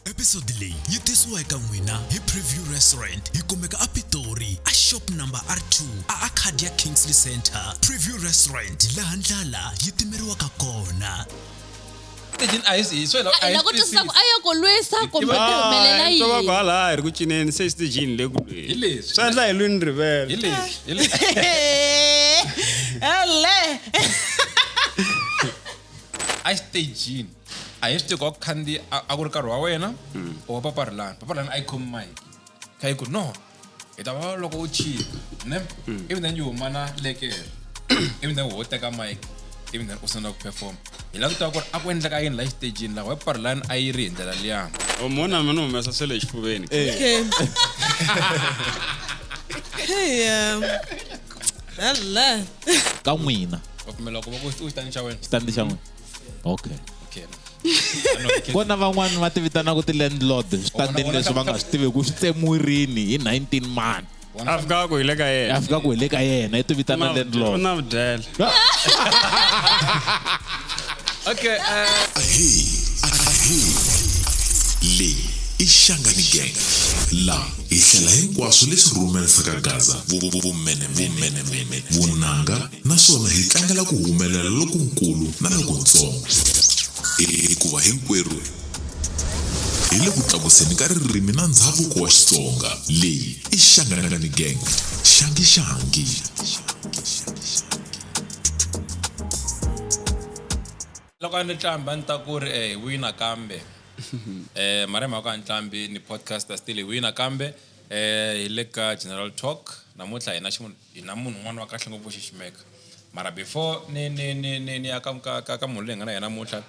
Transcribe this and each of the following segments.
Episode leyi yi tisiwa eka n'wina hi Preview Restaurant yi kumeka a Pitori a shop number R2 a Arcadia Kingsley Center. Preview Restaurant laha ndlala yi timeriwaka kona. Staging a hi hi swela A hi la ku twisisa ku a yo ku lwisa kumbe ku humelela Twa va ku yini hala hi ri ku cineni se xitejini le ku Hi leswi. swi endla hi lwini rivele hi leswi hi leswi Ele. a xitejini a hi swi tivi ku wa ku khandziya a ku ri nkarhi wa wena or wa paparhulani paparhulani a yi khomi mike kha yi ku no hi ta va loko u chika ne ivi then yi huma na lekere ivi then wo teka mike ivi then u sungula ku perform hi lava ku tiva ku ri a ku endleka yini la xitejini laha wa paparhulani a yi ri hi ndlela liyani mona mina humesa swe le xifuveni Okay. Hey, Ele. Ka n'wina. Wa pfumela ku va ku u xitandi xa wena Xitandi xa n'wina. Okay. Okay. Kona van'wani va ti vitanaka ti-landlord switandini leswi va nga swi tivi ku swi tsemiwe rini hi 19 mani. A fika ku hi le ka yena. A fika ku hi le ka yena i ti vitana landlord. U na vudyela. Okay. Ahee, ahee. Leyi i Shangani Gang. La hi hlela hinkwaswo leswi rhumerisaka Gaza vumenemene, vunanga naswona hi tlangela ku humelela lokunkulu na lokuntsongo. Hikuva hinkwerhu hi le ku tlakuseni ka ririmi na ndzhavuko wa Xitsonga. Leyi i Shangani Gang. Xangi xangi. Loko a ni tlamba a ni ta ku ri hi wina kambe mara hi mhaka a ni tlambi ni podcaster still hi wina kambe hi le ka General Talk namuntlha hi na ximunhu hi na munhu un'wana wa kahle ngopfu xiximeka mara before ni ni ni ni ni ya ka ka ka ka munhu loyi hi nga na yena namuntlha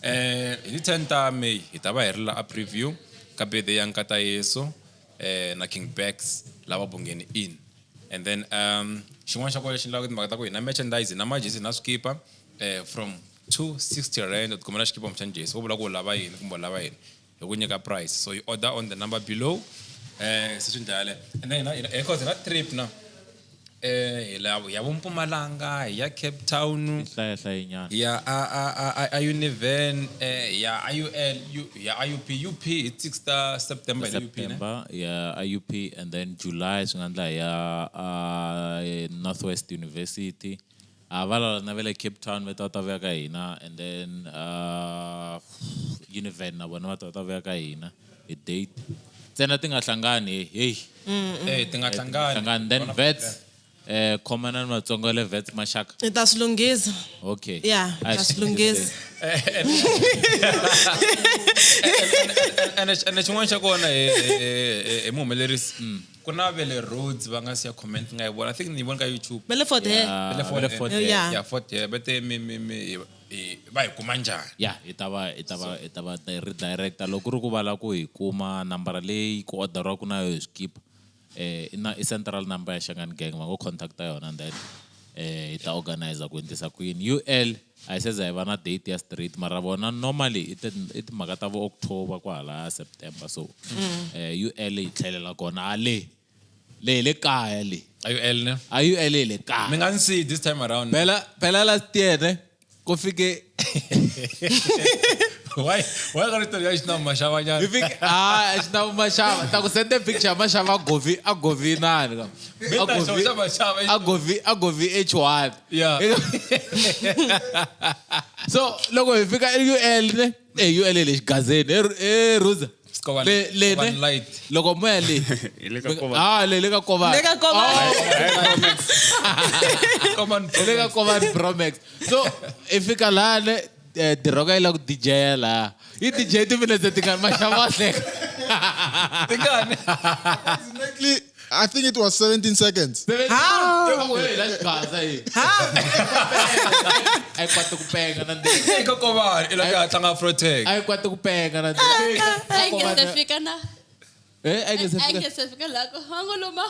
hi ti 10 ta May hi ta va hi ri la a preview ka birthday ya Nkata Yesu na King Bax lava Bungeni Inn and then xin'wana xa kona lexi endlaka timhaka ta ku hi na merchandise hi na majezi hi na swikipa from 260 rand u tikumela xikipa kumbexana jezi wo vula ku u lava yini kumbe u lava yini hi ku nyika price so you order on the number below se swi ndlela yaleyo and then hina because hi na trip na hi la ya vo Mpumalanga hi ya Cape Town hlaya hlayinyana hi ya a a a a Univen hi ya a UL hi ya a UP UP hi 6 ta September hi le UP ne September ya IUP and then July swi nga endla hi ya a Northwest University a va lala na va le Cape Town va ta ta vuya ka hina and then Univen na vona va ta ta vuya ka hina hi date ntsena ti nga hlangani hey Eh, ti nga Ti nga hlangani. hlangani then Vona vets khomana ni Vatsonga le vets maxaka Hi ta swi lunghisa. Okay. Yeah, A ta swi lunghisa. Ene xin'wana xa kona hi muhumelerisi ku na ve le Rhodes va nga siya comment nga yi vona I think ni yi vona ka YouTube Va le Fort Hare. Va le Fort Va le Hare. Fort Hare. Yeah. Yeah, Fort Hare. Va te mi mi mi hi va hi kuma njhani Ya, hi ta va hi ta va hi ta va redirecta loko ku ri ku va lava ku hi kuma nambara leyi ku order-iwaka na yo hi swikipa i na i central number ya Shangani Gang va ngo contact-a yona and then hi ta organize ku endlisa ku yini. UL a hi se za hi va na date ya straight mara vona normally i ti i timhaka ta vo October kwahala September so UL hi tlhelela kona a le le hi le kaya le. A UL ne? A UL hi le kaya. Mi nga ni siyi this time around. Phela phela last year ne ku fike Why why ka rito ya xina maxava nyana? Hi fike ah xina maxava ta ku send a picture maxava govi a govi nani ka. Mina A govi xava maxava a govi a govi H1. Yeah. So loko hi fika UL ne UL le xigazeni e Ruza. Sikovan- Le le ne Sikovan light. Loko moya le. Hi le ka Kovan. Ah le le ka Kovan. Le ka Kovan. Kovan Hi le ka Kovan Promax. So i fika laha ne diroka yi la ku DJ laha. Yi DJ timinetse tingani maxava hleka. Tingani? Exactly. I think it was 17 seconds. Ha? A yi kwati ku penga na ndzeni. Eka Kovan, i la ku ya tlanga Afrotech. A yi kwati ku penga na ndzeni. A yi nge se fika na. Eh, a yi nge se A yi fika. nge se fika laha ku hanguluma.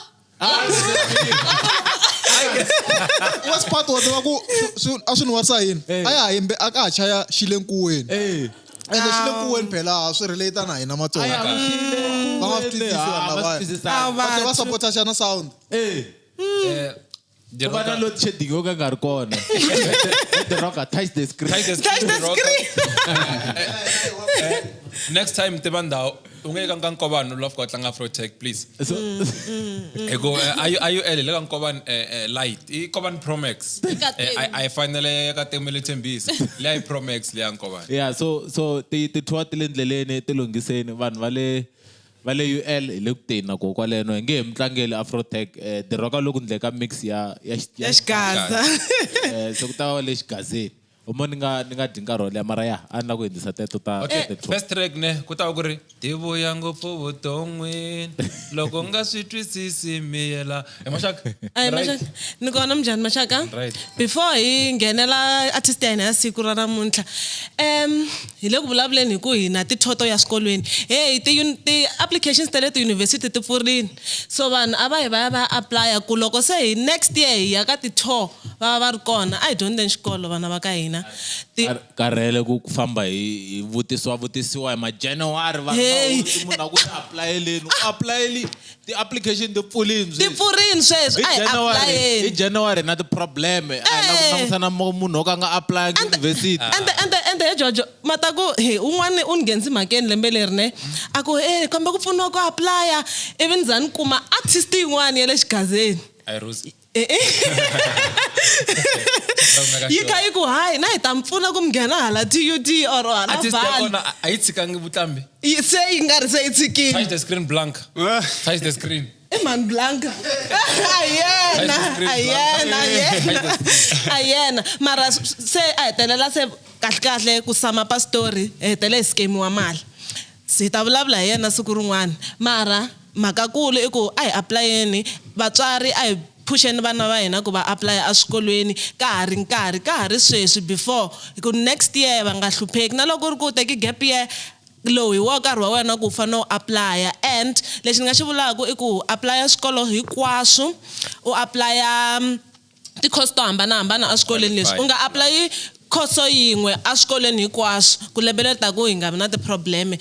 Worst part wa tiva ku a swi ni warisa yini? A ya ha yimbe a ka ha chaya xilenkuweni. Ende xilenkuweni phela swi relate na hina Matsonga. Va nga swi twisisi vanhu lavaya. Va tlhela va support-a xana sound. Ku va na load shedding yo ka nga ri kona. The rocker touch the screen. Touch the Touch the screen. screen. Next time tiva ndhawu u nge ka nka Nkovani u lava fika u tlanga Afrotech please. Hi ku IUL hi le ka Nkovani light i Nkovani Pro Max. Katemu. A yi fanele ka Temu le Tembisa. Leya i Pro Max leya Nkovani. Yeah, so ti ti tour ti le ndleleni ti lunghiseni vanhu va le UL hi le ku teni na koho kwaleno hi nge he mi tlangeli Afrotech The Rocker loko ndle ka mix ya Ya xigaza. Se ku ta va le xigazeni omo ni nga dyi nkarhi wo leha mara ya a ni la ku hundzisa teto ta Okay, ta tour. first track ne ku ta va ku ri tivo ya ngopfu vuton'wini loko u nga swi twisisi miyela hi maxaka Ayi, Right? maxaka ni kona minjhani maxaka Right. before hi nghenela artist ya hina ya siku ra namuntlha hi le ku vulavuleni hi ku hi na tithoto ya swikolweni hey ti-applications ta le tiyunivhesiti ti pfurini so vanhu a va yi va ya va ya applya ku loko se hi next year hi ya ka ti-tour va va va ri kona a hi dyondzeni xikolo vana va ka hina Karhele ku famba hi vutisiwa vutisiwa hi ma-January vanhu va Hey. hundzi munhu a ku aplayeleni u aplayeli ti-application ti pfulini ti sweswi. pfurini sweswi Hi a hi January hi aplayeni January na ti-problem a hi la ku Eh. langutisana na munhu wo ka a nga aplayangi university Ende ende he Jojo mata ku he un'wani u ni nghenisi mhakeni lembe leri ne a ku e kombe ku pfuniwa ku applya ivi ni za ni kuma artist yin'wana ya le xigazeni Ayi Rose. Eh, eh. Yi kha yi ku hayi na hi ta mi pfuna ku mi nghena hala TUT or hala Artist ya Vaal. kona a yi tshikangi vuqambi. Se yi nga ri se yi tshikile. Touch the screen blank. Touch the screen. I mani Blanca a yena a yena a yena a yena mara se a hetelela se kahle kahle ku sama pa story hi hetelela hi scamiwa mali se hi ta vulavula hi yena siku rin'wana mara mhakakulu i ku a hi aplayeni vatswari a hi phuxeni vana va hina ku va applya eswikolweni ka ha ri nkarhi ka ha ri sweswi before hi ku next year va nga hlupheki na loko ku ri ku u teki gap year lowu hi wo nkarhi wa wena ku u fanele u applya and lexi ni nga xi vulaka i ku applya swikolo hinkwaswo u applya ti-course to hambanahambana eswikolweni leswi u nga applyi khoso yin'we eswikolweni hinkwaswo ku lembe leri taka hi nga vi na ti-problem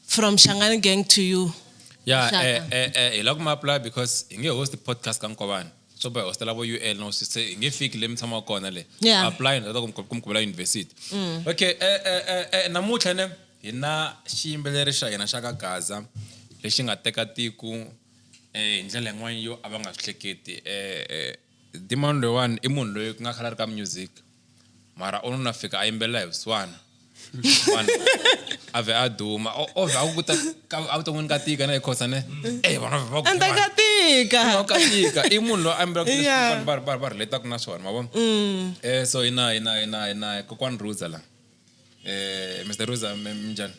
from Shangani gang to you. Yeah, Xaka. hi lava ku ma apply because hi nge host podcast ka Nkovani. So by hostela vo UL no se hi nge fiki le mi tshamaka kona le. Yeah. Apply ni ta ku mi kumela university. Okay, namuntlha ne hi na xiyimbeleri xa hina xa ka Gaza lexi nga teka tiko hi ndlela yin'wana yo a va nga swi hleketi. Dimani loyiwani i munhu loyi ku nga khale a ri ka music mara u no na fika a yimbelela hi vusiwana. Vanhu a vhe a duma o vhe a ku ta a vuton'wini ka tika na hi khosa ne eh vanhu va ku Ende ka tika. ka tika i munhu loyi a yimbelelaka leswi Yeah. vanhu va relate-aka na swona ma vona so hina kokwani Ruza la Mr Ruza minjhani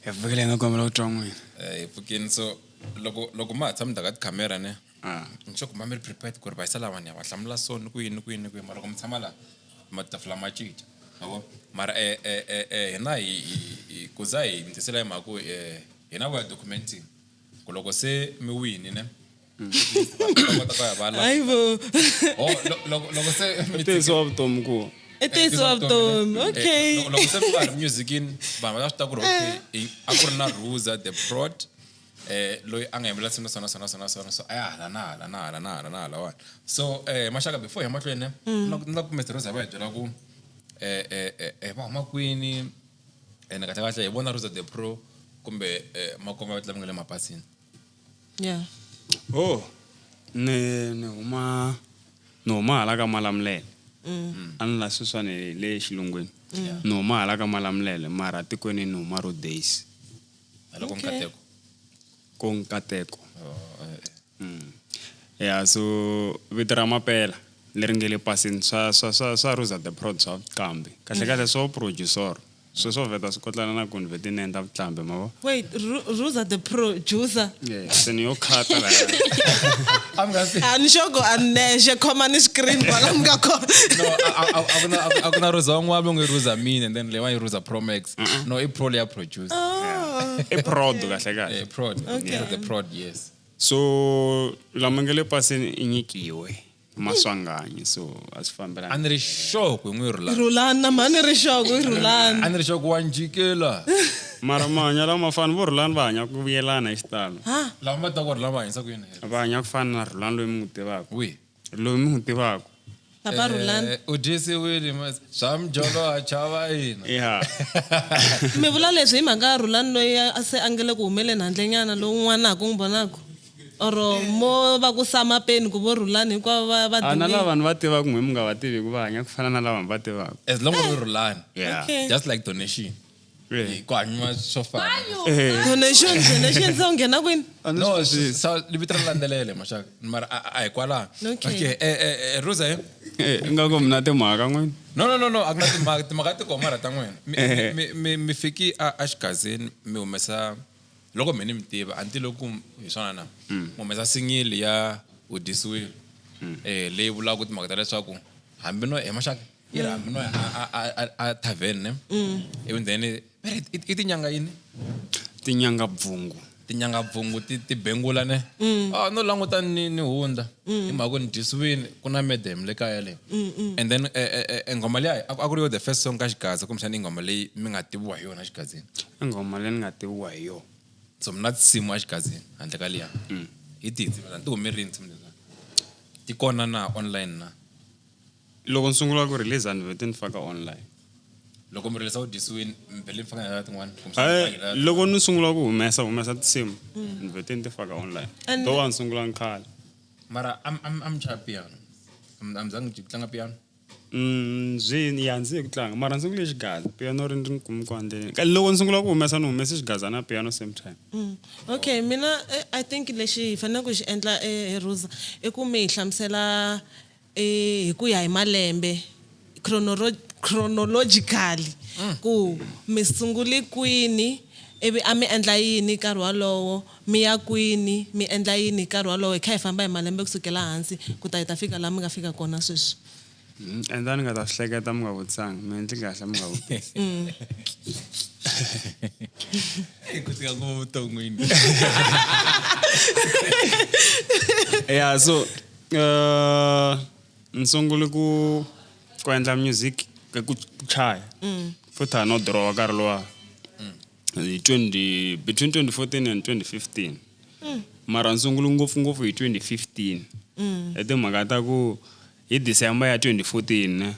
Hi pfukile nga kombela ku twa n'wina. Hi pfukini so loko ma ha tshami ndzhaku ka tikhamera ne Ah. ni sure ku ma mi ri prepared ku ri vayisa lavani ya va hlamula so ni ku yini ni ku yini ni ku yini mara loko mi tshama la matafula ma cinca ma vona mara hina hi ku za hi mi tisela hi mhaka ku hina we are documenting ku loko se mi wini ne va kota ku ya va la Hayi bo. Oh, loko se mi Ntiyiso wa vutomi ku I ntiyiso wa vutomi. Okay. Loko se mi va ri musicini vanhu va ta swi tiva ku ri okay a ku ri na Ruza the prod loyi a nga yimbelela nsimu sona sona sona sona so a ya hala na hala na hala na hala na hala wani so maxaka before hi ya mahlweni ne ni la ku Mr Ruza va hi byela ku va huma kwini ene kahle kahle hi vona Ruza the pro kumbe makomba va tlangi le mapasini. Yeah. Oh, ni huma hala ka Malamulele. A ni la sweswiwani hi le xilungwini. Ni huma hala ka Malamulele mara tikweni ni huma Road Days. Loko nkateko. Ko nkateko. Yeah, so vito ra Mapela leri nge le pasini swa Ruza the Prod swa vuqambi. Kahle kahle swo producer. Sweswo vheta swi kotlana na ku ni vhete ni endla vuqambi ma vo. Wait, Ruza the producer. Yeah, se ni yo khata la. A ni sure ku a ni nexe khoma ni screen kwala mi nga kona. No, a ku na Ruza un'wana va nge Ruza mini and then leyiwani i Ruza Pro Max. No, i pro leya producer. I prod kahle kahle. Prod. Okay. The prod, yes. So lama nge le pasini i nyikiwe Maswanganyi so a swi fambelani. A ni ri sure ku hi n'wi Rhulani. Rhulani na mhani ri sure ku i Rhulani. A ni ri sure ku wa njikela. Mara mahanya lama fani vo Rhulani va hanya ku vuyelana hi xitalo. Lava va ta ku Rhulani va hanyisa ku yini? Va hanya ku fana na Rhulani loyi mi n'wi tivaka. Wihi? Loyi mi n'wi tivaka. Papa Rhulani. U dyisiwile mas swa mjolo a chava yina. Ya. Mi vula leswi hi mhaka ya Rhulani loyi a se a nge le ku humeleni handlenyana lowun'wana ha ku n'wi vonaka? Or mo va ku sama peni ku vo Rhulani hinkwavo va va A na dumile? lava vanhu va tivaka n'we mi nga va tiviku va hanya ku fana na lava va tivaka. As long as u Rhulani. Yeah. Okay. Just like donation. Eh. Ku hanyiwa swo fana. Eh. Donation, donation se u nghena kwini? A ni No, swi twisisi. sa vito ra landzelele maxaka mara a hi kwalaho. Okay. Okay, Rosa eh? Eh, ingaku mi na timhaka n'wina. No, no, no, no, a ku na timhaka, timhaka ti kona mara ta n'wina. Mi Eh. mi fiki a xigazini mi humesa loko mi ni mi tiva a ni tivi loko hi swona na. Mi humesa single ya u dyisiwile. Leyi vulaka timhaka ta leswaku hambi no he maxaka yi ri hambi no ya a tavern ne. Ivi then va ri i tinyanga yini? Tinyanga bvungu. Tinyanga bvungu ti bengula ne. Ah no languta ni hundza. Hi mhaka ku ni dyisiwile ku na madam le kaya le. And then nghoma liya a ku ri yo the first song ka Xigaza kumbexana i nghoma leyi mi nga tiviwa hi yona Xigazini. I nghoma leyi ni nga tiviwa hi yona. So mi na tinsimu exigazini handle ka liya. Hi tihi tinsimu letiya? Ti hume rini tinsimu letiya? Ti kona na online na? Loko ni sungula ku release ni vhete ni faka online. Loko mi release u dyisiwile mi vhele mi faka na tin'wana kumbe Loko ni sungula ku humesa tinsimu ni vhete ni ti faka online. And Though a ni sungulanga khale. Mara am chaya piano. Am zangi ku tlanga piano. Byi ya ndzi ye ku tlanga mara ni sungule xigaza piano ri ni kumi ku andleni. Loko ni sungula ku humesa ni humese xigaza na piano same time. Okay, mina I think lexi hi faneleke ku xi endla Rosa i ku mi hi hlamusela hi ku ya hi malembe chronologically ku mi sungule kwini ivi a mi endla yini nkarhi walowo mi ya kwini mi endla yini nkarhi walowo hi kha hi famba hi malembe kusukela hansi ku ta hi ta fika laha mi nga fika kona sweswi. And then ni nga ta swi hleketa mi nga vutisanga mi endli kahle mi nga vutisi. Ku tika ngopfu vuton'wini. Yeah, so ni sungule ku endla music ku chaya. Futhi a no dirowa nkarhi luwa. Hi between 2014 and 2015. Mara ni sungule ngopfungopfu hi 2015. Hi timhaka ta ku hi December ya 2014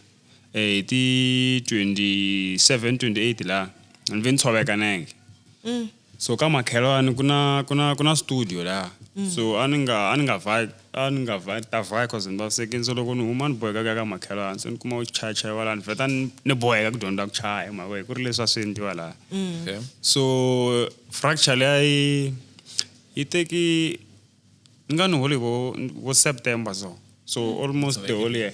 hi ti 27 28 la ni ve ni tshoveka nenge. So ka makhelwani ku na studio la. So a ni nga ta vhaya cause ni vavisekile so loko ni huma ni boheka ku ya ka makhelwani so ni kuma ku chayachaya la ni vheta ni boheka ku dyondza ku chaya hi mhaka ku ri leswi a swi endliwa laha. Okay. So fracture liya yi teki ni nga ni holi vo September so. So almost the whole year.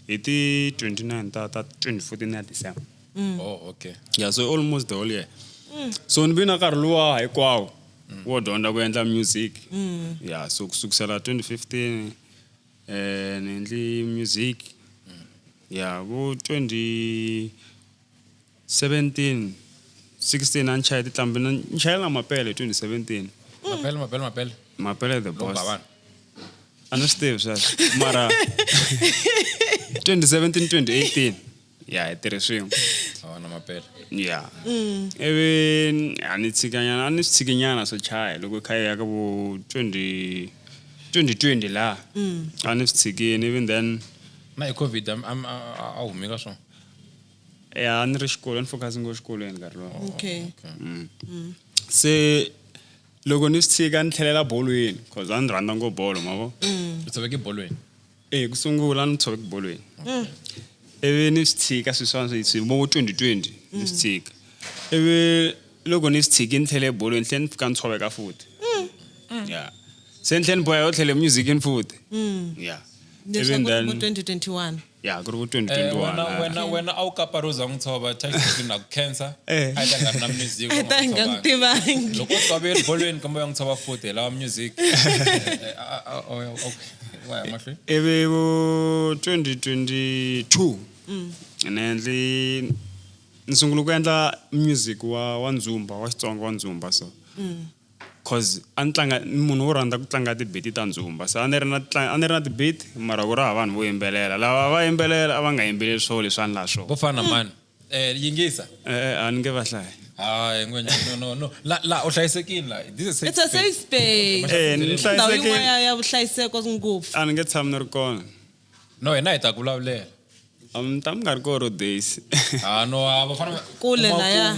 Hi ti 29 ta 2014 ya December. Oh, okay. Yeah, so almost the whole year. So ni vi na nkarhi luwa hinkwawo wo dyondza ku endla music. Yeah, so ku sukusela 2015 ni endli music. Yeah, ku 2017 16 a ni chaya tinqambi ni chayela Mapele 2017. Mapele. Mapele the boss. Loko A ni swi tivi sweswo mara 2017 2018 yeah hi tirhe swin'we. Oh, na Mapele. Yeah. Ivi a ni tshikanyana a ni swi tshikinyana swo chaya loko kha hi ya ka vo 2020 laha. A ni swi tshikini even then Na hi COVID a humi ka swona. Yeah, a ni ri xikolweni ni focus ngopfu xikolweni nkarhi lowu. Okay. Se loko ni swi tshika ni tlhelela bolweni cause a ni rhandza ngopfu bolo ma vo. U tshoveke bolweni. Ku sungula ni tshoveke bolweni. Ivi ni swi tshika sweswiwani swi vo 2020 ni swi tshika. Ivi loko ni swi tshiki ni tlhele ebolweni ni tlhela ni fika ni tshoveka futhi. Yeah. Se ni tlhela ni boheka ku tlhela musicini futhi. Yeah. Even Leswaku then vo 2021. Yeah, ku ri ku 2021. Wena a wu kapa Rosa n'wi tshova touch na ku cancer. A yi ta nga ri na music. A ta nga n'wi tivangi. Loko u tshovele bolweni kambe ya n'wi tshova futhi hi lava music. Okay. Wa ya mahlweni. Ivi vo 2022 ni endli ni sungule ku endla music wa ndzumba wa Xitsonga wa ndzumba so. Cause a ni tlanga munhu wo rhandza ku tlanga tibiti ta ndzumba se a ni ri na tibiti mara ku ri hava vanhu vo yimbelela lava va yimbelela a va nga yimbeleli swona leswi a ni lava swona. Vo fana na mani? Yingisa. A ni nge va hlayi. Hayi ngwenya no no no la la u hlayisekile la this is It's a safe space. Eh, ni Ndhawu hlayisekile. yin'wana ya vuhlayiseko ngopfu. A ni nge tshami ni ri kona. No hina hi ta ku vulavulela. A mi ta mi nga ri kona Rodays. Ah no a va fana Kule laya.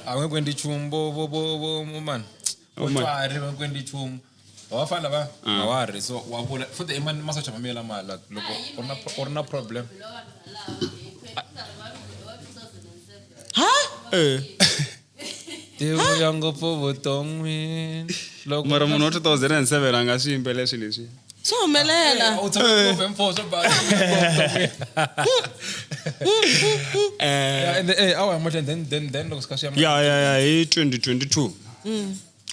A va nge ku endli nchumu vo vo vo vo mani. Oh, man. Vatswari va nge ku endli nchumu. Va fana lava a wa ri so wa vula futhi i mani masocha ma miyela mali like loko u ri na u ri na problem. Ha? Eh. Ti vuya ngopfu vuton'wini loko Mara munhu wa 2007 a nga swi yimbelela swilo leswi. Swi humelela. u tshame ngopfu M4 swo ba. Yeah, and then, eh, awa mahlweni then then then loko swi kha swi ya Ya ya ya hi 2022.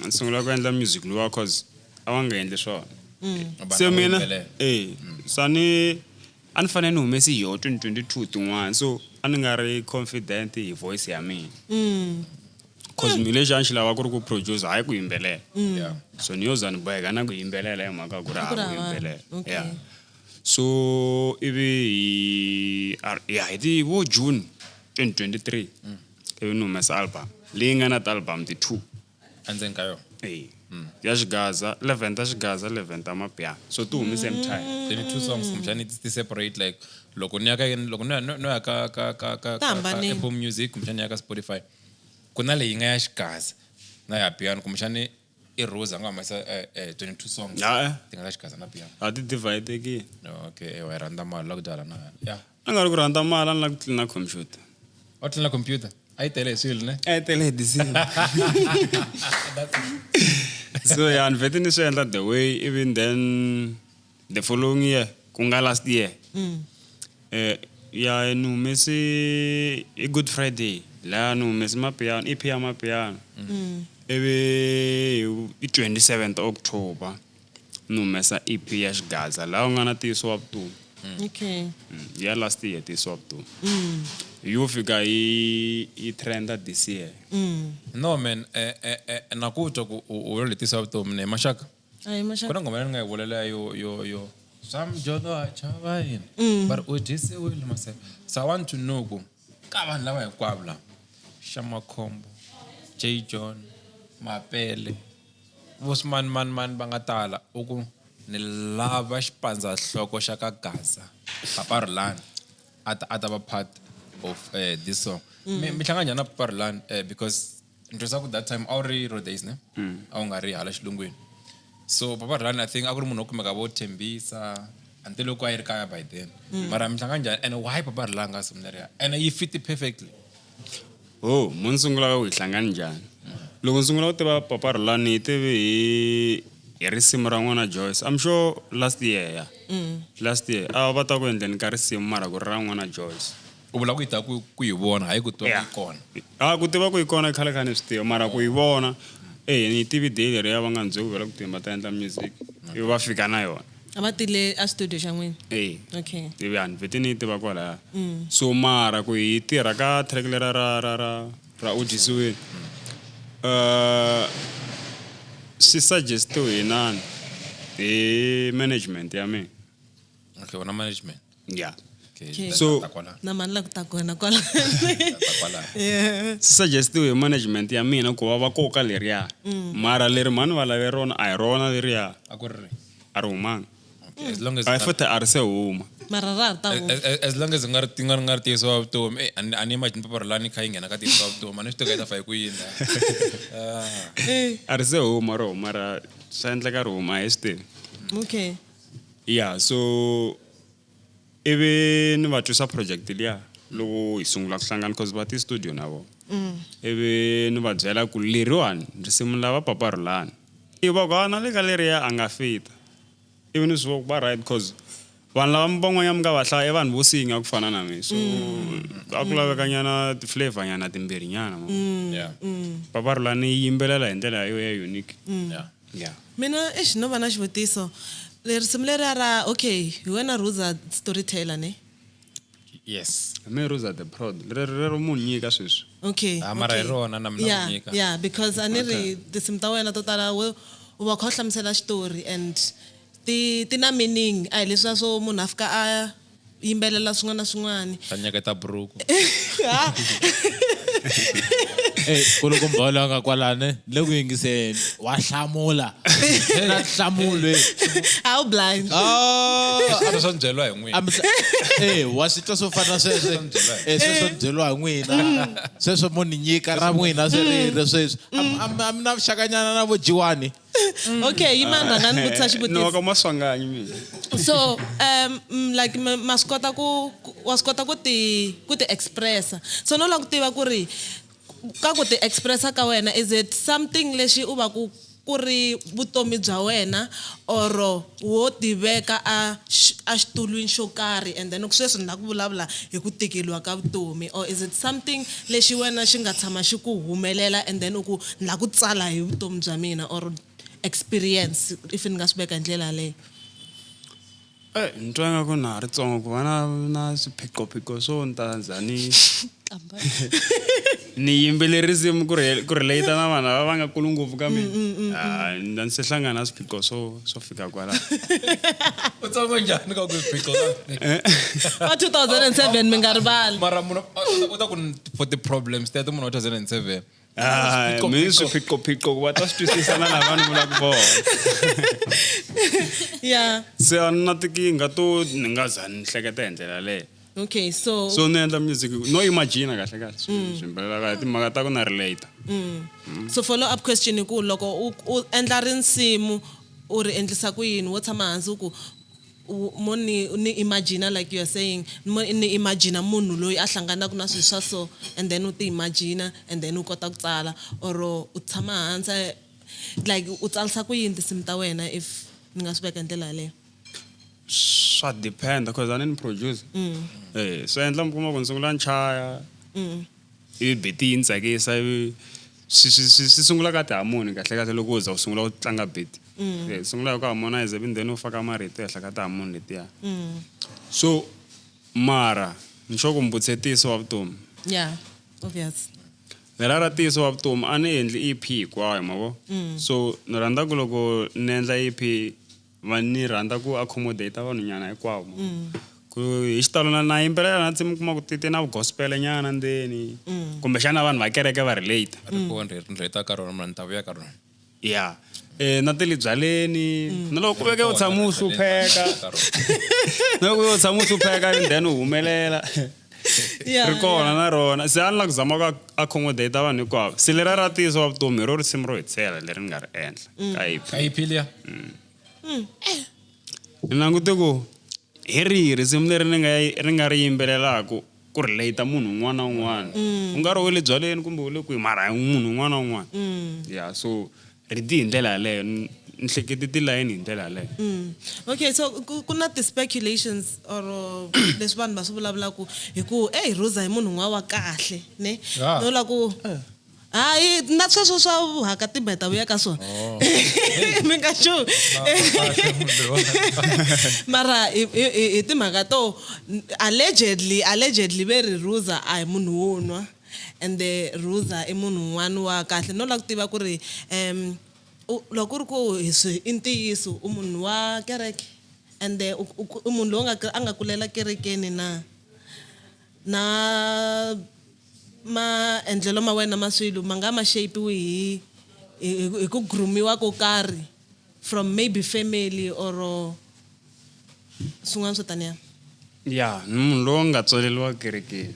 Ni sungula ku endla music luwa cause a va nga endli swona. Se mina eh sa ni a ni fanele ni humese hi yoho 2022 tin'wana so a ni nga ri confident hi voice ya mina. Cause mina lexi a ni xi lava ku ri ku produce hayi ku yimbelela. Yeah. So ni yo za ni boheka na ku yimbelela hi mhaka ku ri Ku hava ri ku hava. yimbelela. Okay. Yeah. So ivi hi ya hi ti vo June 2023 ivi ni humesa album leyi nga na ti-album ti-two. Endzeni ka yona. Eh. Ya xigaza, 11 ta xigaza, 11 ta mapiano. So ti humi same time. 22 songs kumbexani ti separate like loko ni ya ka loko no no ya ka ka ka ka Ta ka ka hambanile. Apple Music kumbexani ya ka Spotify ku na leyi nga ya xigaza na ya piano kumbexani i Rose a nga humesa 22 songs Ya, eh. ti nga ta xigaza na piano. A ti dividekile. No, okay, eh, wa yi rhandza mali la ku byala na yeah. A nga ri ku rhandza mali a ni lava ku tlilina computer. Wa tlilina computer a yi tele hi swilo ne? A yi tele hi tinsimu. So ya ni vhete ni swi endla the way even then the following year ku nga last year. Eh ya ni humese hi Good Friday laha ni humese mapiano EP ya mapiano. Ivi hi 27 October ni humesa EP ya xigaza laha u nga na ntiyiso wa vutomi. Okay. Ya last year ntiyiso wa vutomi. Yo fika yi yi trenda this year. No man, eh eh eh na ku twa ku u u letisa vutomi ne maxaka. Ayi Ku maxaka. na nghoma leyi ni nga yi vulela yo yo yo swa mjodo a chava yini but u dyisiwile maseve. So I want to know ku ka vanhu lava hinkwavo lava Xamakhombo, J John, Mapele, vo mani mani mani va nga tala u ku ni lava xipandzahloko xa ka Gaza Papa Rhulani a ta a ta va part of this song. Mi mi hlangana njhani na Papa Rhulani because ni twisisa ku that time a wu ri Rodays ne a wu nga ri hala xilungwini. So Papa Rhulani I think a ku ri munhu wo kumeka vo Thembisa until loko a yi ri kaya by then. Mara mi hlangana njhani and why Papa Rhulani nga sungula leriya and yi fit perfectly. Oh, mo ni sungula ku hi hlangana njhani? Loko ni sungula ku tiva Papa Rhulani hi tive hi hi risimu ra n'wana Joyce. I'm sure last year ya. Last year a va ta ku endleni ka risimu mara ku ri ra n'wana Joyce. U vula ku yi ta ku ku yi vona hayi ku twa ku yi kona. A ku tiva ku yi kona khale kha ni swi tiva mara ku yi vona eh ni yi tivi day leriya va nga ni byeli ku vela ku tiva va ta endla music. Ivi va fika na yona. A va tile a studio xa n'wina. Eh. Okay. Ivi a ni vhete ni yi tiva kwalaya. So mara ku yi tirha ka track lera ra ra ra ra u dyisiwile. Swi suggestiwe hi nani hi management ya mina. Okay, wena management. Yeah. Okay. Okay. So- ta kwala. Na mani la ku ta kona kwala. Ta kwala. Yeah. Swi suggestiwe hi management ya mina ku va va koka leriya. Mara leri mhani va lave rona a hi rona leriya A ku ri. a ri humanga. Okay, as long as A hi futhi a ri se huma. Mara ra ha ta huma. as long as nga ri ti nga ri nga ri ntiyiso wa vutomi eh a ni a ni imagine Papa Rhulani kha yi nghena ka ntiyiso wa vutomi a ni swi tivi ku yi ta fa hi ku yini la. A ri se huma ro mara swa endleka ri huma a hi swi tivi. Okay. Yeah, so ivi ni va twisa project liya loko hi sungula ku hlangana cause va ti studio na vona. Ivi ni va byela ku leriwani risimu lava Papa Rhulani. Ivi va ku "Ah, na le ka leriya a nga fita. Ivi ni swi vona ku va right cause vanhu lava van'wanyana mi nga va hlaya i vanhu vo singa ku fana na mina so a ku laveka nyana ti-flavor nyana timbirhi nyana. Yeah. Papa Rhulani yi yimbelela hi ndlela yo ya unique. Yeah. Yeah. Mina exi no va na xivutiso. Risimu leriya ra okay, hi wena Ruza storyteller ne? Yes. Me Ruza the Prod. Rero rero munhu nyika sweswi. Okay. Ah, mara hi okay. rona na mina Yeah, ku nyika. yeah, because a ni ri tinsimu ta wena to tala u va u kha u hlamusela xitori and ti ti na meaning a hi leswiya swo munhu a fika a yimbelela swin'wana na swin'wana. Ta nyeketa buruku. Ha. Eh, kulukumba loyi a nga kwalani le ku yingiseni wa hlamula na nhlamulo eh. How blind. Ah, a swo byeriwa hi n'wina a mi eh wa swi twa swo fana na sweswo eh sweswo ni byeriwa hi n'wina sweswo mo ni nyika ra n'wina swelero sweswi a mi na vuxakanyana na vo jiwani Okay, yimani rhanga ni vutisa No xivutiso. ka maswanganyi mina. So, like ma swi kota ku wa swi kota ku ti ku ti expressa. So no lava ku tiva ku ri ka ku ti expressa ka wena is it something lexi u va ku ku ri vutomi bya wena or wo tiveka a a xitulwini xo karhi and then sweswi ni lava ku vulavula hi ku tikeliwa ka vutomi or is it something lexi wena xi nga tshama xi ku humelela and then u ku ni lava ku tsala hi vutomi bya mina or experience if ni nga swi veka hi ndlela yaleyo. Eh, ni twa ingaku na ha ri tsongo ku va na na swiphiqophiqo swo ni ta za ni ni yimbele risimu ku ku relate na vanhu lava va nga kulu ngopfu ka mina. Ah, ni se hlangana na swiphiqo swo swo fika kwala. U tsongo njhani ka ku swiphiqo Wa 2007 mi nga rivali. Mara munhu u ta ku for the problems teto munhu wa 2007. Ah, mi swiphiqophiqo ku va ta swi twisisa na lava ni vulaka vona. Yeah. Se a ni na tinkingha to ni nga za ni hleketa hi ndlela yaleyo. Okay, so So ni endla music no imagine kahle kahle swi yimbelela kahle timhaka ta ku na relate. So follow up question hi ku loko u endla rinsimu u ri endlisa ku yini wo tshama hansi u ku mo ni ni imagine like you are saying mo ni imagine munhu loyi a hlanganaka na swilo swa so and then u ti imagine and then u kota ku tsala or u tshama hansi like u tsarisa ku yini tinsimu ta wena if ni nga swi veka hi ndlela yaleyo. Swa depend cause a ni ni producer. Eh, swi endla mi kuma ku ni sungula ni chaya. Ivi beat yi ni tsakisa ivi swi swi swi swi sungula ka tiharmony kahle kahle loko u za u sungula ku tlanga beat. Eh, sungula hi ku harmonize ivi then u faka marito ehenhla ka tiharmony letiya. So mara ni sure ku mi vutise ntiyiso wa vutomi. Yeah, obvious. Lera ra ntiyiso wa vutomi a ni endli EP hinkwayo ma vo. So ni rhandza ku loko ni endla EP va ni rhandza ku accommodate vanhu nyana hinkwavo. Ku hi xitalo na na yimbelela na nsimu kuma ku ti ti na gospel nyana ndzeni. Kumbexana vanhu va kereke va relate. Ri ko ni rheta ka rona mara ni ta vuya ka rona. Yeah. Eh na ti le byaleni na loko ku veke u tshama u hlupheka. Na loko u tshama u hlupheka and then u humelela. Yeah. Ri kona na rona. Se a ni la ku zama ku accommodate vanhu hinkwavo. Se lera ra ntiyiso wa vutomi hi ro risimu ro hetisela leri ni nga ri endla ka EP. Ka EP liya? Ni langute ku hi rihi risimu leri ni nga ri nga ri yimbelelaka ku relate munhu un'wana na un'wana. U nga ri u le byaleni kumbe u le kwihi mara hi munhu un'wana na un'wana. Yeah, so ri ti hi ndlela yaleyo. Ni hlekete tilayini hi ndlela yaleyo. Okay, so ku na ti-speculations or leswi vanhu va swi vulavulaka hi ku ey Rosa hi munhu un'wana wa kahle ne no la ku hayi na sweswo swa vuhaka timba hi ta vuya ka swona. Mi nga chuhi. Mara hi timhaka to allegedly ve ri Rosa a hi munhu wo nwa and Rosa i munhu un'wana wa kahle no lava ku tiva ku ri loko ku ri ku hi swi i ntiyiso u munhu wa kereke and u munhu loyi a nga kulela kerekeni na na maendlelo ma wena ma swilo ma nga ma shape-iwi hi ku groomiwa ko karhi from maybe family or swin'wana swo taniya. Yeah, ni munhu loyi a nga tswaleriwa kerekeni.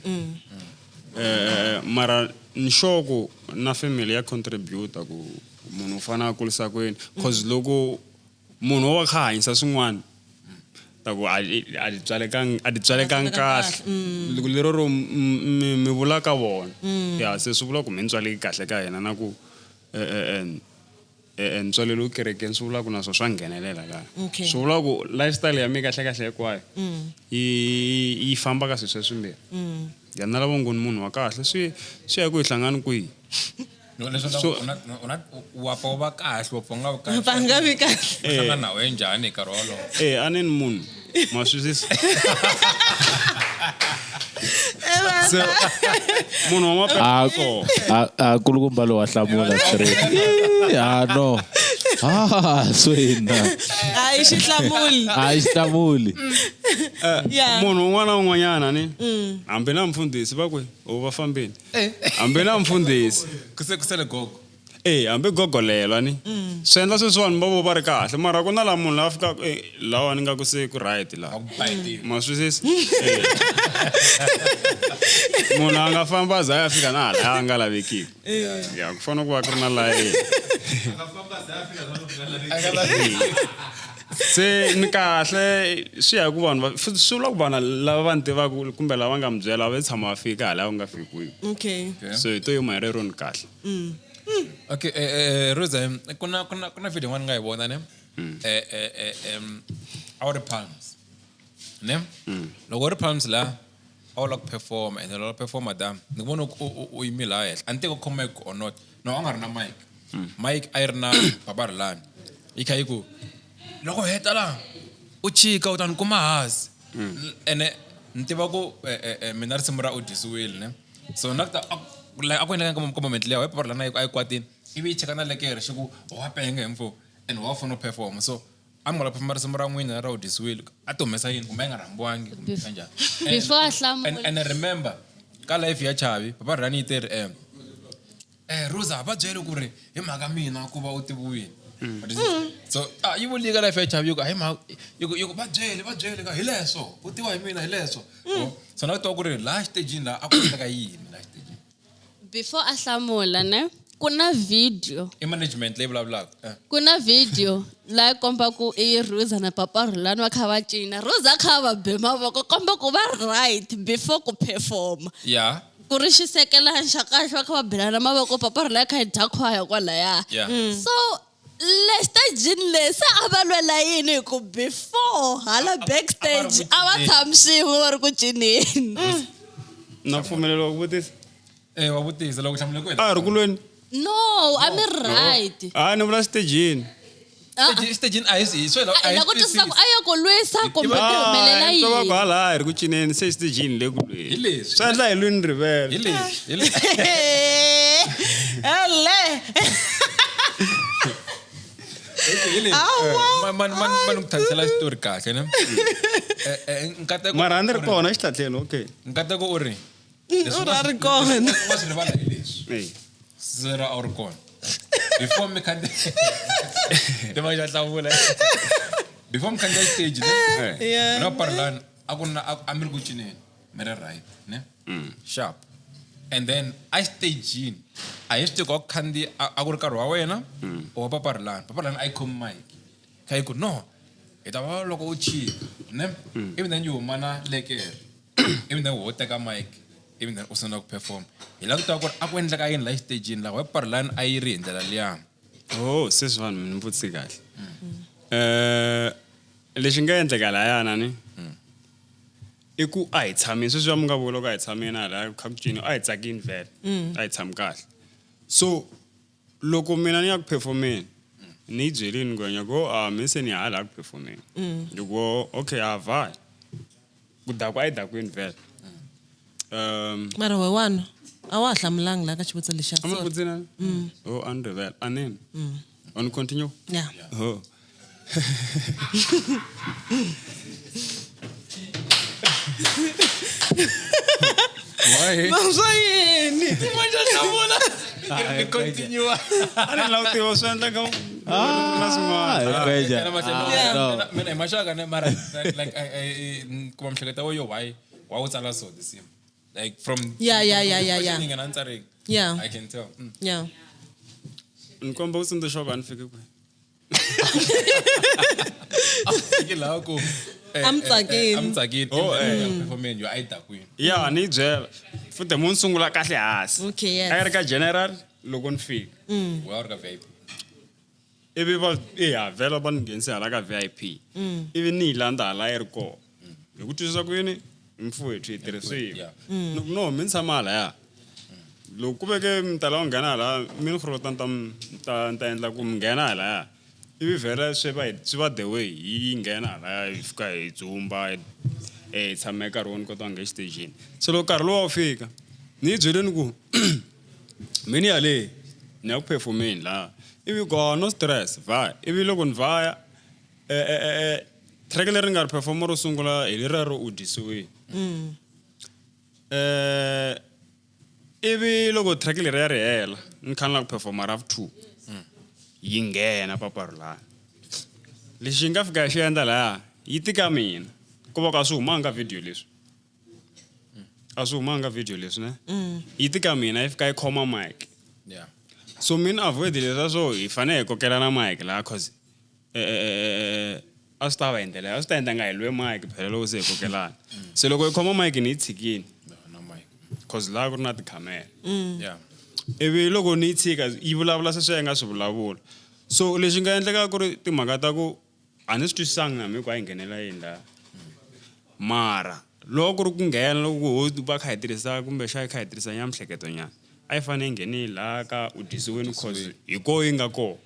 Mara ni sure ku na family ya contribute ku munhu u fanele a kulisa ku yini cause loko munhu wo va kha hanyisa swin'wana ta ku a a ti tswalekangi a ti tswalekangi kahle. Loko lero ro mi vula ka vona. Ya se swi vula ku mi ni tswaleki kahle ka hina na ku ntswalelo kerekeni swi vula ku na swona swa nghenelela laha. Okay. Swi vula ku lifestyle ya mina kahle kahle hinkwayo yi famba ka swilo sweswimbirhi. Ya na lava ngo ni munhu wa kahle swi ya ku hi hlangani kwihi. No, leswi So u na wa pfa u va kahle, wa pfa u nga vi kahle. Va nga vi kahle. U hlangana na wena njhani hi nkarhi wolowo? Eh, a ni ni munhu. Ma swi twisisa? So, munhu wa mape- A kulukumba lowu wa hlamula straight. Ah, no. Ah, swina. A yi xi hlamuli. A yi xi hlamuli. Yeah. Munhu un'wana na un'wanyana ni hambi na mfundhisi va kwi o va fambini hambi na mfundhisi Ku sele gogo. Eh, hambi gogolelwa ni swi endla sweswiwani va vo va ri kahle mara ku na laha munhu la fikaka eh, lawa ni nga ku se ku right A laha ku bayitini. ma swi twisisa Eh. munhu a nga famba a za a ya fika na hala a nga lavekiki ya ku fanele ku va ku ri na layeni se ni kahle swi ya hi ku vanhu va futhi swi vula ku vanhu lava va ni tivaka kumbe lava nga mi byela va tshama va fika hala ku nga fikiwi Okay. so hi to yima hi rero ni kahle Okay, Rosa, ku na video yin'wana ni nga yi vona ne? A wu ri Palms. Ne? Loko u ri Palms la, a wu lava ku perform and loko u perform da, ni ku vona u yime laha henhla. A ni tivi ku khoma mic or not. No, a nga ri na mic. Mic a yi ri na Baba Rhulani. Yi kha yi ku loko u heta laha u chika u ta ni kuma hansi. Ene ni tiva ku mina risimu ra u dyisiwile ne. So na ku ta like a ku endleka ka moment leyi wa Baba Rhulani a yi kwatini ivi yi cheka na lekere xi ku wa penga hi mfo and wa funa u perform so a mi nga la performa risimu ra n'wina ra u dyisiwile a ti humesa yini kumbe a yi nga rhambiwangi kumbe kanjhani. Before a hlamula. And remember ka life ya Chavi Baba Rhulani yi teri Rosa va byele ku ri hi mhaka mina ku va u tiviwile. So yi vulile ka life ya Chavi yi ku a hi mhaka yi ku va byele ka hi leswo u tiwa hi mina hi leswo. So na ku tiva ku ri laha xitejini laha a ku endleka yini laha xitejini. Before a hlamula ne, ku na video. I management leyi vulavulaka. Ku na video laha kombaku i Rosa na Papa Rhulani va kha va cina. Rosa a kha va be mavoko komba ku va right before ku perform. Yeah. Ku ri xisekelani xa kahle va kha va belana mavoko Papa Rhulani kha yi dya khwaya kwalaya. Yeah. So le stagini le se a va lwela yini hi ku before hala backstage a va tshami swin'we va ri ku cineni. Na pfumeleriwa ku vutisa? Wa vutisa loko hlamula ku A hi ri ku lweni? No, a mi right. A ni vula xitejini. Xitejini a hi swi A hi la ku twisisa ku a ya ku lwisa kumbe ku humelela Twa va ku yini. hala a hi ri ku cineni se xitejini le ku lweni. Hi leswi. Swi endla hi lweni rivele. Hi leswi. Hi leswi. Hele. Hi leswi. Awa. Ma ni ku tlhanisela xitori kahle ne? Nkateko Mara a ni ri kona xihlahleni okay. Nkateko u ri U ra ri kona. U nga swi rivala hi leswi. Eh. Sera a wu ri kona. Before mi khandziya Tima xa hlamula. Before mi khandziya stage ne? Yeah. Mina Papa Rhulani a ku na a mi ri ku cineni mi ri right ne? Sharp. And then a xitejini a hi swi tivi ku a ku khandziya a ku ri nkarhi wa wena or wa Papa Rhulani. Papa Rhulani a yi khomi mic. Kha yi ku no hi ta va loko u chika ne? Ivi then yi huma na lekere. Ivi then wo teka mic. Ivi then u sungula ku perform. Hi lava ku tiva ku ri a ku endleka yini laha xitejini laha wa Papa Rhulani a yi ri hi ndlela liya. Oh, sweswi vanhu mi ni vutise kahle. Lexi nga endleka lahayana ni i ku a hi tshamini sweswi va mi nga vula ku a hi tshamini hala kha ku cini a hi tsakini vhele a hi tshami kahle so loko mina ni ya ku performeni ni yi byelini ngwenya ku a mi se ni hala ku performeni ni ku okay a vhaya ku dakwa a yi dakwini vhele Mara wena a wa ha hlamulangi laha ka xivutiso lexiya. a mi vutisile oh a ni rivele a nini on continue Yeah. Oh. Why? Swa yini? Continue. A ni lava ku tiva swi endleka na swin'wana. Mina hi maxaka ne mara like I kuma miehleketo ya yo why wu tsala so this like from Yeah. questioning and answering. Yeah. I can tell. Yeah. Ni komba ku tsundzuxa ku a ni fiki kwihi. Fiki laha ku A mi tsakini. a mi tsakini. Oh, Performing yo a yi dakwini. Ya ni yi byela. Futhi mo ni sungula kahle hansi. Okay, yes. A yi ri ka general loko ni fika. Wa ri ka VIP. Ivi va ya vhela va ni nghenise hala ka VIP. Ivi ni yi landza hala yi ri kona. Hi ku twisisa ku yini mfowethu hi tirhe swin'we. Yeah. Ni ku no mi ni tshama halaya. Loko ku veke mi ta lava ku nghena halaya mi ni hlota ni ta ni ta endla ku mi nghena halaya. Ivi vhela swi va swi va the way hi nghena halaya hi fika hi dzumba hi tshama nkarhi wo ni kota ku nghena exitejini. Se loko nkarhi luwa wu fika ni yi byeleni ku mi ni ya le ni ya ku performeni laha ivi ku no stress vhaya ivi loko ni vhaya Track leri nga ri performa ro sungula hi leriya ro u dyisiwile. Ivi loko track leriya ri hela ni kha ni lava ku performa ra vu 2. Yi nghena Papa Rhulani. Lexi yi nga fika xi endla laya yi tika mina ku va ku a swi humanga video leswi. A swi humanga video leswi ne. Yi tika mina yi fika yi khoma mic. Yeah. So mina avoid leswa swo hi fanele hi kokela na mic laha cause a swi ta va hi ndlela a swi ta endla nga hi lwe mic phela loko se hi kokelana. Se loko hi khoma mic ni yi tshikini No, no mic. cause laha ku ri na tikhamera. Yeah. Ivi loko ni yi tshika yi vulavula sweswi yi nga swi vulavula. So lexi nga endleka ku ri timhaka ta ku a ni swi twisisanga na mina ku a yi nghenela yini laha. Mara loko ku ri ku nghena loko ku ho va kha hi tirhisa kumbe xa hi kha hi tirhisa nyana miehleketo nyana a yi fanele yi nghene laha ka u dyisiwini cause hi koho yi nga kona.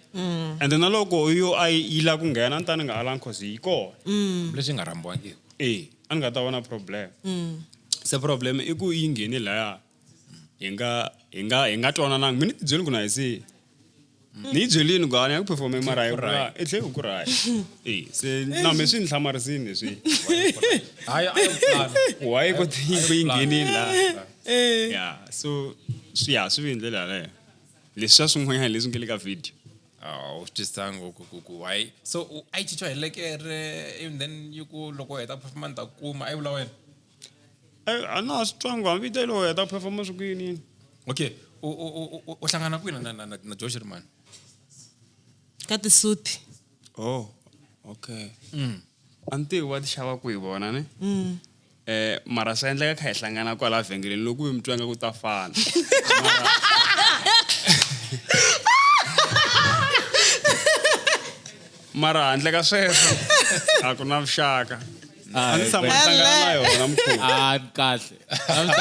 Ende na loko yo a yi lava ku nghena a ni ta ni nga alanga cause yi kona. Lexi nga rhambiwangiki. E a ni nga ta vona problem. Se problem i ku yi nghene laya hi nga hi nga hi nga twanananga mina ni tibyeli ku na hi se ni yi byelini ku a ni ya ku perform mara hi ku i tlhe ku right. E se na me swi ni hlamarisini leswi. Hayi a yi plan. Why yi kote ku yi nghenile laha. Yeah, so swi ya swi vi hi ndlela yaleyo. Leswi swa swin'wanyana leswi nge le ka video. A wu swi twisisanga ku why. So a yi cinciwa hi lekere and then yi ku loko u heta performance ta kuma a yi vula wena. A na ha swi twanga hambi yi loko u heta performance swi ku yini yini. Okay, u hlangana kwini na na na Joe Shirimani? Ka tisuti. Oh, okay. A ni tivi va ti xava kwihi vona ne? Mara swa endleka kha hi hlangana kwala vhengeleni loko mi twa nga ku ta fana. Mara handle ka sweswo a ku na vuxaka. A ndzi tshama ni hlangana na yona mkhulu. A ni kahle. A ni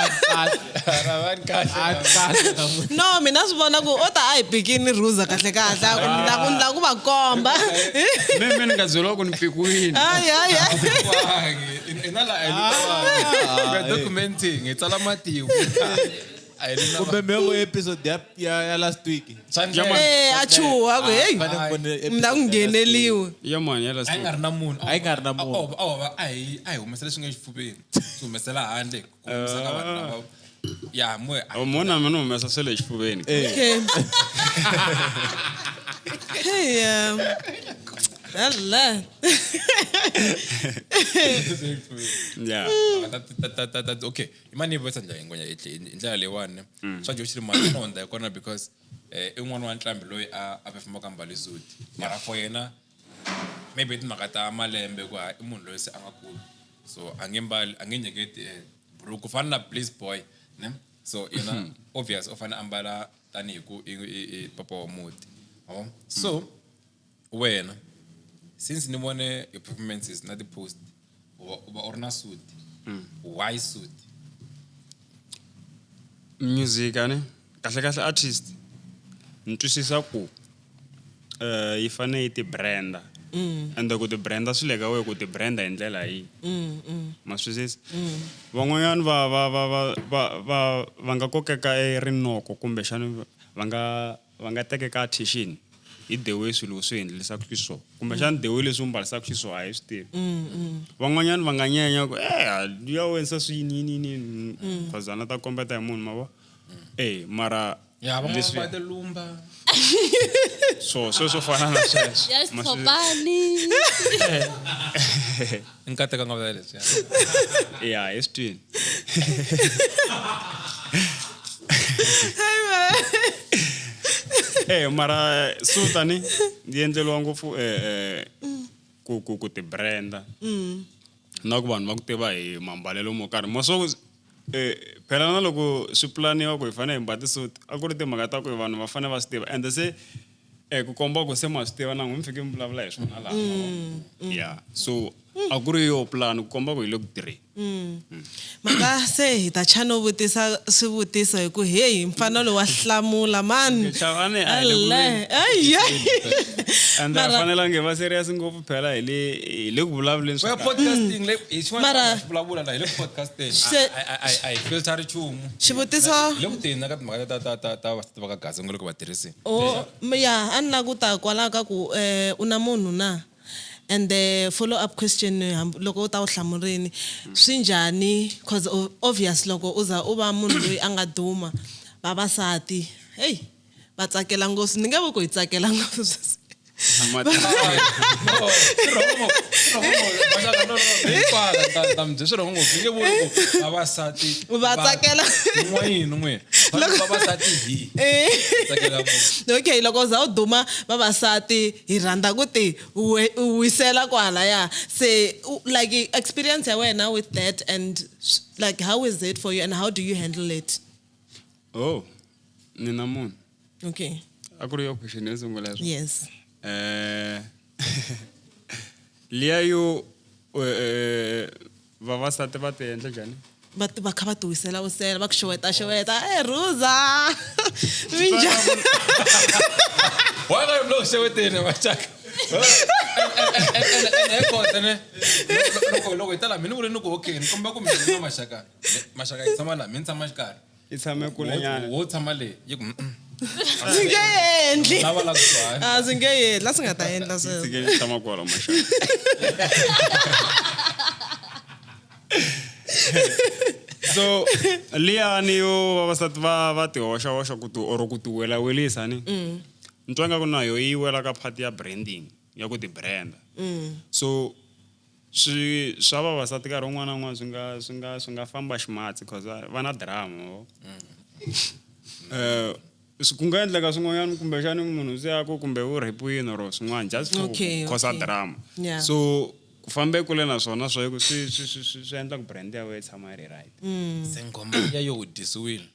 kahle. A ni kahle. No, mina swi vona ku o ta a hi pikini Ruza kahle kahle. A ku ni la ku ni la ku va komba. Me ni nga byeriwa ku ni pikiwini. Hayi hayi hayi. Ina la we are documenting hi tsala matimu. Kumbe mi vo episode ya last week. Eh, a chuha ku hey. Fanele Ni la ku ngheneliwa. Ya mani ya last A yi nga week. ri na munhu. A yi nga ri na munhu. A hi humesela leswi nga xifuveni. Swi humesela handle ku kombisa ka vanhu lava. Ya mo. Oh, mona mina humesa swa le xifuveni. Okay. Hey, Hello. Yeah. Okay. Imani yi vuyisa ndlela yin'wana hi ndlela leyiwani. Swa Joe Shirimani na hundza hi kona because i n'wana wa nqambi loyi a performaka a mbale suit. Mara for yena maybe timhaka ta malembe ku i munhu loyi se a nga kulu. So a nge mbali a nge nyeketi buruku ku fana na Bliss Boy, ne? So yena obvious u fanele a mbala tanihi ku i papa wa muti. So wena since ni vone your performances na ti-post u va u ri na suit. Why suit? Music ani kahle kahle artist ni twisisa ku yi fanele yi ti-branda. Ende ku ti-branda swi le ka wena ku ti-branda hi ndlela yihi. Ma swi twisisa? Van'wanyana va nga kokeka e rinoko kumbexana va nga tekeka attention hi the way swilo swi endlisaka xiswona. Kumbexana the way leswi u mbalisaka xiswona a hi swi tivi. Van'wanyana va nga nyenya ku ya wena swi yini yini yini cause a na ta kombeta hi munhu ma vo. Mara Ya, van'wana leswi va ti lumba. So sweswo fana na sweswo. Ya xitshopani. Nkateka nga vula leswiya. Ya, hi swi twini. Mara suit ni yi endleriwa ngopfu ku ti branda. Na ku vanhu va ku tiva hi mambalelo mo karhi. Mo swo phela na loko swi pulaniwa ku hi fanele hi mbala ti-suit a ku ri timhaka ta ku vanhu va fanele va swi tiva ende se ku komba ku se ma swi tiva na n'wina mi fike mi vulavula hi swona laha. Yeah, so a ku ri yo plan ku komba ku hi le ku tirheni. Maka se hi ta chano vutisa swivutiso hi ku hey mfana lowu wa hlamula man. Chavani a hi le ku lweni. Ai ai. And a fanelangi va serious ngopfu phela hi le ku vulavuleni swa We're podcasting le hi xin'wana Mara vulavula la hi le ku podcasting. Se- A hi filter nchumu. Xivutiso Hi le ku teni ka timhaka ta vavasati va ka Gaza ngo le ku va tirhiseni. Oh, ya a ni la ku ta kwalaho ka ku u na munhu na. And the follow up question loko u ta wu hlamurini swi njhani, cause obvious loko u za u va munhu loyi a nga duma, vavasati hey va tsakela ngopfu, ni nge vi ku hi tsakela ngopfu. Swi rhongo ngopfu nge vuli ku vavasati Va tsakela. N'wayini n'we vavasati hi tsakela ngopfu. Okay, loko za u duma vavasati hi rhandza ku ti wisela kwalaya, se like experience ya wena with that and like how is it for you and how do you handle it? Oh, ni na munhu. Okay. A ku ri yo question yo sungula sweswo? Yes. Liya yo vavasati va ti endla njhani? Va va kha va ti wisela wisela, va ku xeweta xeweta, e Ruza, minjhani? Why are you xeweteni maxaka? Ene kota ne loko hi ta laha, mina ni vule ni ku okay, ni komba ku mina na maxaka, maxaka yi tshama laha, mina ni tshama xikarhi. Yi tshame kulenyana. Wo tshama le yi ku mm. Swi nge endli. Lava la kusuhani. A swi nge endli, a swi nga ta endla sweswo. Tshike yi tshama kwala maxaka. So liyani yo vavasati va ti hoxa hoxa ku ti or ku ti wela welisa ni. Ni twa nga ku na yo yi wela ka part ya branding, ya ku ti branda. So swi swa vavasati nkarhi wun'wana na wun'wana swi nga famba ximatsi cause va na drama wo. Ku nga endleka swin'wanyana kumbexani munhu se ya ku kumbe u rhepiwini or swin'wana just for cause drama. So ku fambe kule na swona swa ku swi endla ku brand ya wena yi tshama yi ri right. Se nghoma ya yo u dyisiwile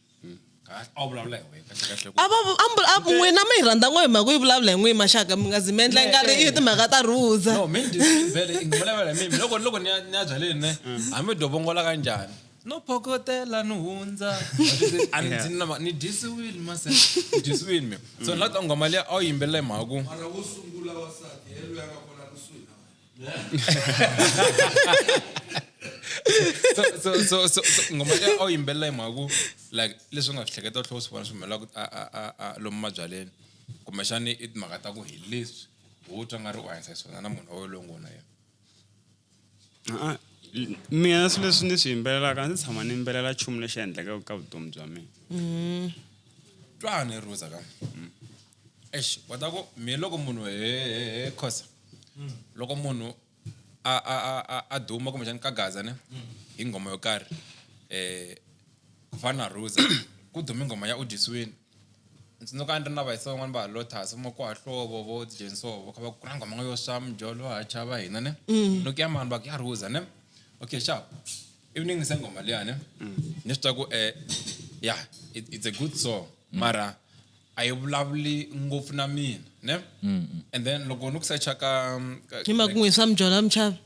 kahle, a wu vulavula hi wena kahle kahle ku A va a n'wina mi yi rhandza ngopfu hi mhaka ku yi vulavula hi n'wina maxaka, mi nga zi mi endla ingari i timhaka ta Ruza. No, mi ni vhele i vulavula hi mina loko ni ya byaleni ne, hambi dyo vongola kanjhani, no phokotela ni hundza a ni ndzi na ni dyisiwile mase, ni dyisiwile mina. So ni lava ku nghoma liya a wu yimbelela hi mhaka ku Mara wo sungula wasati hi loyi a nga kona kusuhi na wena. So nghoma liya a wu yimbelela hi mhaka ku like leswi u nga swi hleketa u tlhela u swi vona swi humelelaku a lomu mabyaleni, kumbexani i timhaka ta ku hi leswi wo twa nga ri u hanyisa xiswona na munhu wa wena loyi u ngo na yena. Ah, mina swilo leswi ni swi yimbelelaka a ndzi tshama ni yimbelela nchumu lexi endlekaka ka vutomi bya mina. Twani Ruza ka exi wa ta ku mi loko munhu he khosa loko munhu a duma kumbexani ka Gaza ne hi nghoma yo karhi, ku fana na Ruza ku dume nghoma ya u dyisiwini, ndzi tsundzuka a ni ri na vayisa van'wani va Lotus vo Makwahlovo vo Jensovo kha va ku na nghoma yo swa mujolo ha chava hina ne, ni ku ya mani, va ku ya Ruza ne. Okay, sharp, ivi ni yingise nghoma liya ne, ni swi twa ku yeah, it's a good song, mara a yi vulavuli ngopfu na mina ne. And then loko ni ku searcha ka Hi mhaka ku n'wi swa mujolo a mi chavi.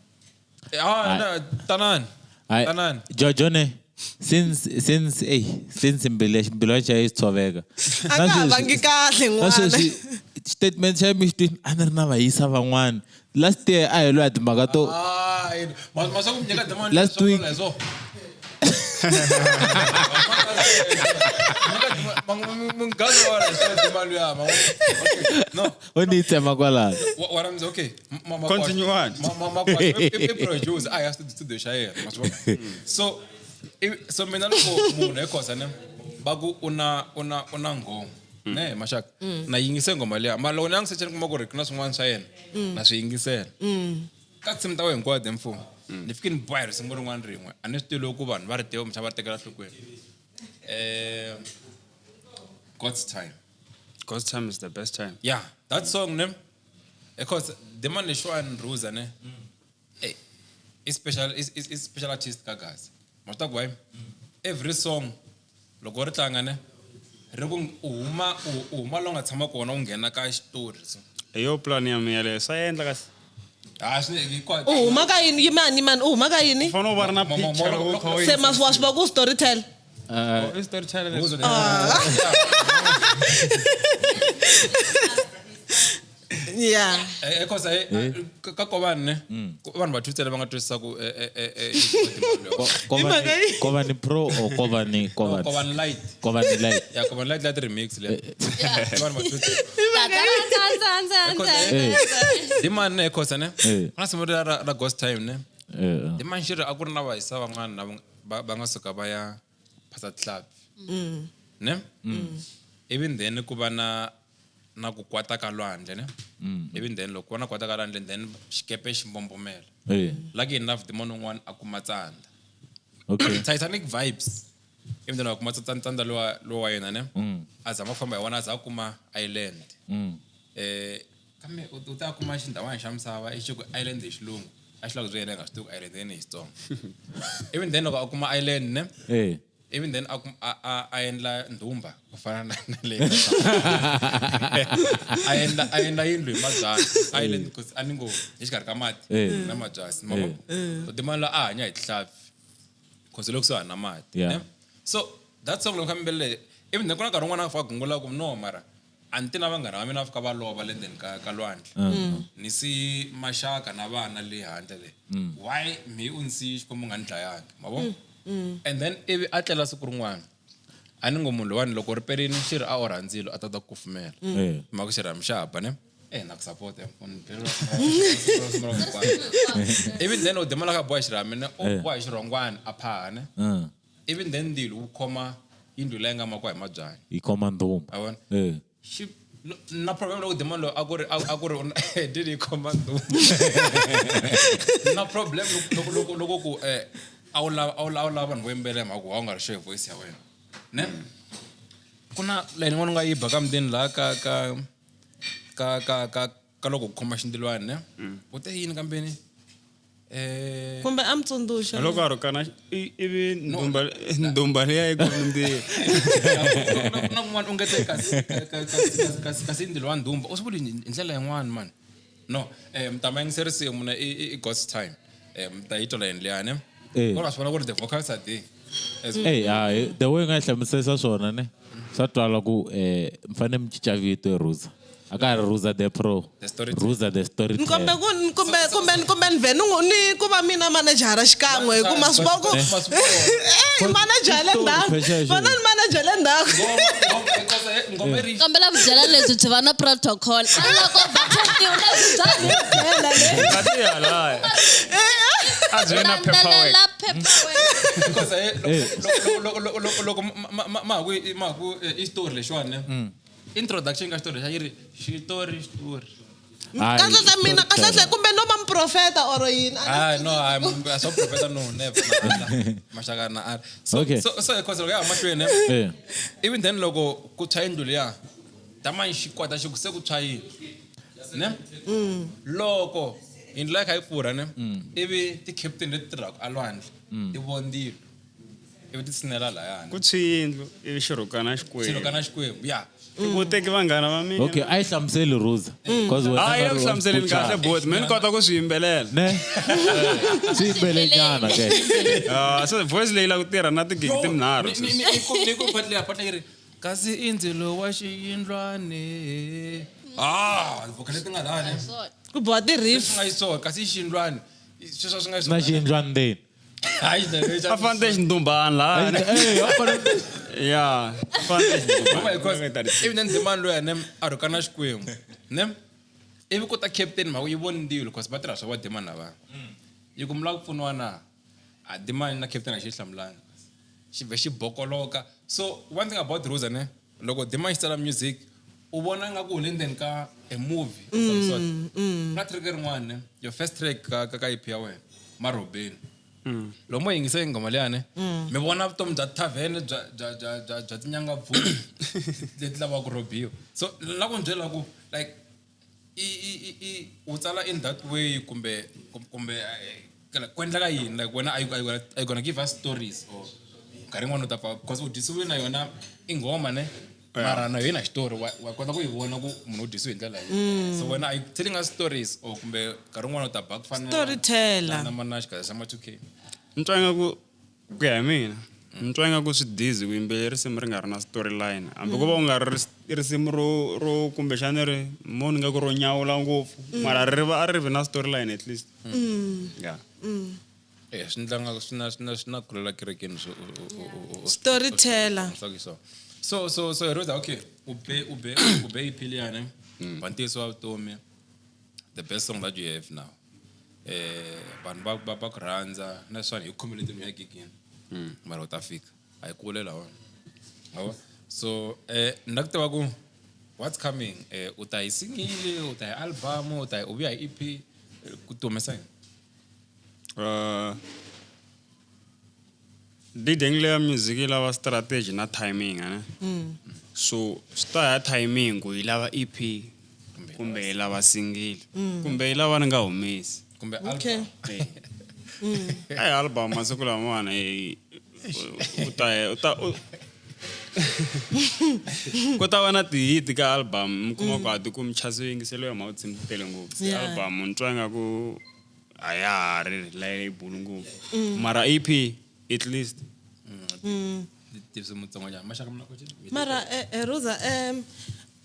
Ah, na, tanani. Hayi, Tanani. Jojo ne, since mbilu ya xa yi tshoveka. A nga ha vangi kahle Na n'wana. sweswi statement xa mi xi a ni ri na vayisa van'wana last year a hi lwa timhaka to Ah, ma swa ku mi nyika demand Last week. so. Munghana wa so demand ya ma. Okay. No, o ni yi tsema kwalano. What I'm saying, okay. Continue on. Ma i producer, a ya studio xa yena, ma swi vona. So mina loko munhu hi khosa ne va ku u na nghoma ne maxaka, na yingise nghoma liya, mara loko ni yangisece ni kuma ku ri ku na swin'wana swa yena na swi yingisela ka tinsimu ta wena hinkwato mfumo, ni fike ni boha hi risimu rin'wana rin'we, a ni swi tivi loko vanhu va ri tiva kumbexana va ri tekela enhlokweni, God's Time. God's time is the best time. Yeah, that song ne, because the man lexiwani Ruza ne, hey, i special, is special artist ka Gaza, ma swi ta ku why every song loko ri tlanga ne ri ku u huma la u nga tshama kona u nghena ka xitori so. Hi yo plan ya mina yaleyo, swa endla kasi. Ah, swi hinkwato. U huma ka yini, yimani yimani, u huma ka yini? U fanele u va ri na picture loko u kha u Se ma wa swi va ku storytell. Oh, i storyteller leswi. Ruza ne. Yeah. Because ka kovani ne vanhu va twisela va nga twisisa ku Kovani pro or Kovani Kovani? Kovani light. Kovani light. Ya Kovani light light remix le. Vanhu va twisisa. Dimani ne khosa ne. Kuna simu ra ra ghost time ne. Dimani xi ri a ku ri na vahisa van'wana na va nga suka va ya phasa tihlampfi. Ne? Even then ku va na na ku kwata ka lwandle ne. Even then loko ku va na kwata ka lwandle then xikepe xi mbombomela. Lucky enough demon un'wana a kuma tsandza. Okay. Titanic vibes. Even then a kuma tsandza lowa lowa yena ne. A zama ku famba hi wona a za a kuma island. Kambe u ta kuma xindhawana xa misava i xi ku island hi xilungu. A xi lava ku byi yena nga swi tivi ku island yena hi Xitsonga. Even then loko a kuma island ne. Even then a endla ndhumba ku fana na leyi a endla yindlu hi mabyasi island because a ni ngo hi xikarhi ka mati na mabyasi ma vona so timali a hanya hi tihlampfi because loko se na mati ne so that song loko kambele even then ku na nkarhi wun'wana a fika gungula ku no mara a ni ti na vanghana va mina va fika va lova le ndzeni ka lwandle ni si maxaka na vana le handle le why me u ni siyi Xikwembu nga ni dlayangi ma vona. And then ivi a tlela siku rin'wana a ni ngo munhu lowani loko ri perini xi ri a orha ndzilo a ta ta ku kufumela mhaka ku xi ri hamixaba ne na ku support even then u demela ka boha xirhami ne u boha hi xirhongwana a phaha ne even then ndzilo wu khoma yindlu leyi nga makiwa hi mabyanyi yi khoma ndhumba a vona xi na problem loko demon loyi a ku ri a ku ri did yi khoma ndhumba na problem loko loko loko ku a wu lava a wu lava vanhu vo yimbelela hi mhaka ku a wu nga ri sure voice ya wena ne ku na layeni yin'wana u nga yi ba ka mutini laha ka ka ka ka ka ka loko ku khoma xindilwani ne u te yini kambeni kumbe a mi tsundzuxa loko a rhukana ivi ndumba ndumba liya yi khome ndzilo na kun'wana u nge te kasi kasi kasi ndzilo wa ndumba u swi vuli hi ndlela yin'wana mani no mi ta ma yingisela risimu na i God's time mi ta yi twa layeni liyani ne swi vona ku ri the vocals are there. Hey, the way nga hlamusela swona ne swa twala ku mi fanele mi cinca vito Ruza a ka ha ri Ruza the pro Ruza the story kumbe kumbe kumbe kumbe ni vhe ni ku va mina manejara xikan'we hi ku ma swi vona ku manager le ndzhaku vona ni manager le ndzhaku kombela vubyela lebyi byi va na protocol a loko va thestiwa lebyi bya mi byela le a byi na paperwork because loko ma ha ku i xitori lexiwani ne introduction ka xitori lexa yi ri xitori xitori kahle mina kahle kumbe no va muprofeta or yini no a swa profeta no never maxaka na a so so because loko ya mahlweni even then loko ku tshwa yindlu liya damani xikwata xi ku se ku tshwa yini ne loko yindlu leyi kha yi pfurha ne ivi ti-captain leti tirhaka alwandle ti vondzilo ivi ti tshinela layani ku tshwi yindlu ivi xirhukana xikwembu xirhukana xikwembu ya ku teki vanghana va mina okay a yi hlamuseli Ruza because a yi ku hlamuseleni kahle bot mina ni kota ku swi yimbelela ne swi yimbelenyana ke so voice leyi la ku tirha na tigigi tinharhu ni ku patla patla yi ri kasi i ndzilo wa xiyindlwani vocal leti nga lani ku boha ti-riff nga yisona kasi xiyindlwani sweswo swi nga na xiyindlwani ndeni a fanele xindumbani laha ya ivi na ndzimani loyi ne a rhukana xikwembu ne ivi ku ta captain mhaka yi voni ndzilo because va tirha swa va demani lava yi ku mi lava ku pfuniwa na a demani na captain a xi hlamulanga xi vhe xi bokoloka so one thing about Ruza ne loko demani xi tsala music u vona nga ku u le ndzeni ka a movie of some sort na track rin'wana ne your first track ka ka EP ya wena Marobeni loko mo yingisa nghoma liyani mi vona vutomi bya tavern bya bya bya bya bya tinyanga bvuni leti lavaka ku rhobiwa so la ku ni byela ku like i u tsala in that way kumbe kumbe ku endleka yini like wena are you gonna give us stories or nkarhi yin'wana u ta pfa because u dyisiwe na yona i nghoma ne mara na yona xitori wa kota ku yi vona ku munhu u dyisiwe hi ndlela yihi so wena are you telling us stories or kumbe nkarhi wun'wana u ta ba ku fana storyteller na na xigaza xa ma 2K ni twa nga ku ku ya hi mina Ni twa ingaku swi dizi ku yimbelela risimu ri nga ri na storyline hambi ko va u nga ri risimu ro kumbexani ri mo ni nga ku ro nyawula ngopfu mara ri va a ri vi na storyline at least. Yeah. Eh, swi ndla nga swi na kulela kerekeni swo Storyteller. So Heroda, okay, u be EP liyani va ntiyiso wa vutomi, the best song that you have now. Vanhu va ku rhandza naswona hi khomele tinhu ya gigini mara u ta fika a hi kule lawa yabo. So ni la ku tiva ku what's coming, u ta hi single, u ta hi album, u ta hi u vuya hi EP, ku ti humesa yini? Leading leya music yi lava strategy na timing ane so swi ta ya timing ku yi lava EP kumbe yi lava single kumbe yi lava ni nga humesi kumbe Okay. A hi album masiku lamawani u ta u ta ku ta va na ti-hit ka album mi kuma ku a ti kumi chance yo yingiseliwa hi mhaka tinsimu ti tele ngopfu. Se album ni twa ingaku a ya ha ri reliable ngopfu mara EP at least. Tinsimu tsongonyana maxaka mina ku Mara Rosa,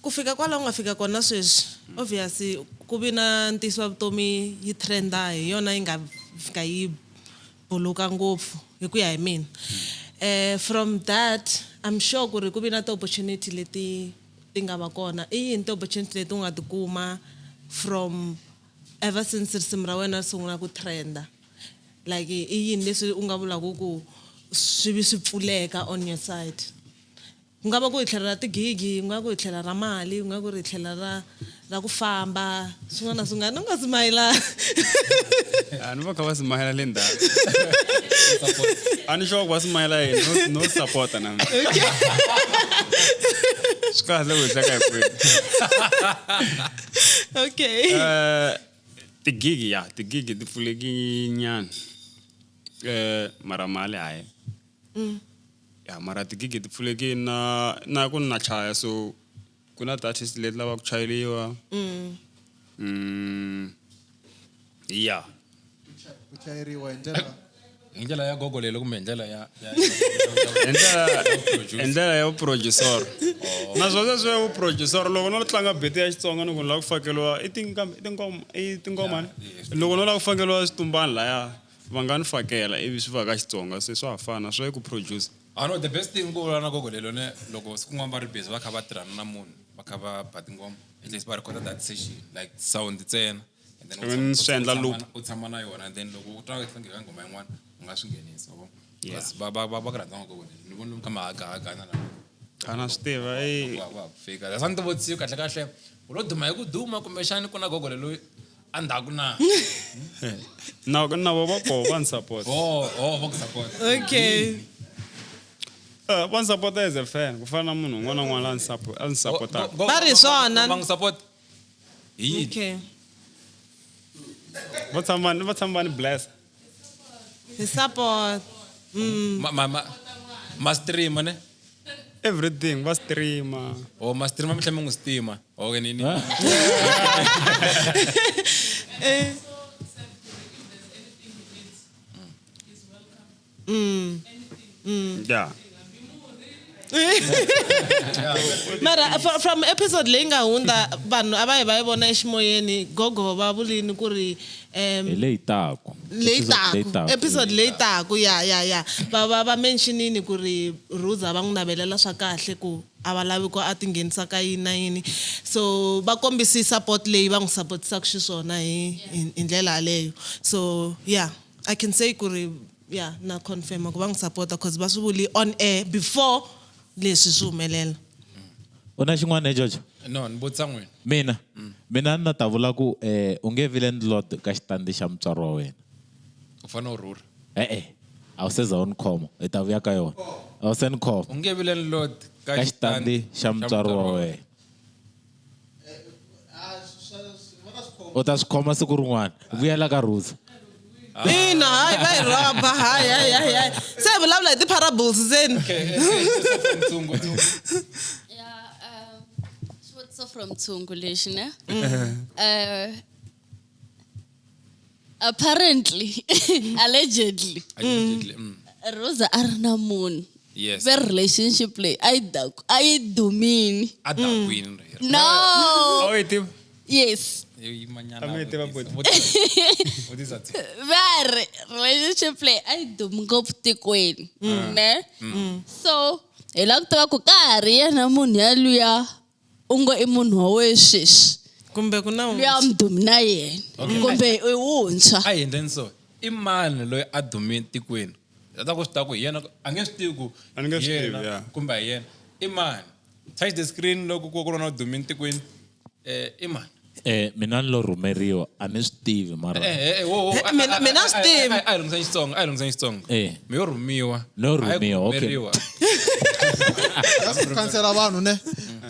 ku fika kwala u nga fika kona sweswi, obviously ku vi na ntiyiso wa vutomi yi trenda hi yona yi nga fika yi buluka ngopfu hi ku ya hi mina. From that I'm sure ku ri ku vi na ti-opportunity leti ti nga va kona. I yini ti-opportunity leti u nga ti kuma from ever since risimu ra wena ri sungula ku trenda? Like i yini leswi u nga vulaka ku swi vi swi pfuleka on your side? Ku nga va ku hi tlhelo ra tigigi, ku nga ku hi tlhelo ra mali, ku nga ku ri hi tlhelo ra ku famba, swin'wana na swin'wana. U nga simayila. A ni va kha va simayela le ndzhaku, a ni sure ku va simayela yini. No support na mina swi kahle ku hi hleka hi kwini. Okay. Tigigi ya tigigi ti pfuleki nyana mara mali hayi ya mara tigigi ti pfulekini na ku na chaya so ku na ti-artist leti lavaka ku chayeriwa ya. Ku chayeriwa hi ndlela Hi ndlela ya gogo lelo kumbe hi ndlela ya Hi ndlela ya vuproducer naswona sweswi ya vuproducer loko no tlanga beat ya Xitsonga ni ku ni lava ku fakeliwa i tingoma i tingoma ni loko no lava ku fakeliwa switumbani laya va nga ni fakela ivi swi va ka Xitsonga se swa ha fana swa ku producer. Ah no, the best thing ku vula na gogo lelo ne loko siku rin'wana va ri busy va kha va tirhana na munhu va kha va ba tingoma, at least va record that session like sound ntsena and then Ivi swi endla loop. U tshama na yona and then loko u twa ku nghena ngoma yin'wana u nga swi nghenisa wa vona. Yeah. Bas, va ku rhandza gogo lelo ni vona kha ma hagahagana na A na swi tiva i wa fika that's ni tivutisiwe kahle kahle u lo duma hi ku duma kumbexani ku na gogo lelo endzhaku na. Na vo va koho va ni support. Oh, va ku support. Okay. Va ni support as a fan ku fana na munhu un'wana na un'wana a ni support-aka. Va ri swona. Va n'wi support hi yini? Okay. Va tshama va ni bless. Hi support. Ma stream ne? Everything va streama. Oh, ma streama mi tlhela mi n'wi stima, okay ni. Yeah. Mara from episode leyi nga hundza vanhu a va yi va yi vona eximoyeni gogo va vulini ku ri Hi leyi taku. Leyi Episode taku, episode leyi taku ya va mentionini ku ri Ruza va n'wi navelela swa kahle ku a va lavi ku a tinghenisa ka yini na yini, so va kombisi support leyi va n'wi supportisaka xiswona hi ndlela yaleyo. So yeah, I can say ku ri yeah, na confirm ku va n'wi support cause va swi vuli on air before leswi swi humelela. U na xin'wana he George? No, ni vutisa n'wina. Mina ni na ta vula ku u nge vi landlord ka xitandi xa mutswari wa wena. U fanele u rhurha. E-e, a wu se za u ni khoma, hi ta vuya ka yona, a wu se ni khoma. U nge vi landlord ka xitandi xa mutswari wa wena. U ta swi khoma siku rin'wana, vuyela ka Ruza. Ina, hayi, va hi rhoba, hayi hayi hayi hayi, se hi vulavula hi ti-parables seni. Ntsungu. Yeah, xivutiso from Tsungu lexi ne. Apparently, allegedly, Allegedly. Rosa a ri na munhu. Yes. Ve relationship leyi a yi a yi dumini. A dakwini rero. No. A wu yi tiva? Yes. Yimanyana. A mi yi tiva buti? Vutisa tsi. Va ri relationship leyi a yi dumi ngopfu tikweni. Ne? So hi lava ku tiva ku ka ha ri yena munhu yaluya u ngo i munhu wa wehe sweswi. Kumbe ku na Luya mudumi na yena. Okay. Kumbe i wuntshwa. A hi endleni so. I mani loyi a dumile tikweni? A ta ku swi tiva ku hi yena a nge swi tivi ku A ni nge swi hi yena tivi, yeah. kumbe a hi yena. I mani? Touch the screen loko ku ri na u dumile tikweni. I mani? Mina ni lo rhumeriwa a ni swi tivi mara Wo, wo, Mina swi tivi. A hi lunghiseni Xitsonga, a hi lunghiseni Xitsonga. Mi yo rhumiwa. No A hi rhumiwa, okay. rhumeriwa. Just ku khansela vanhu ne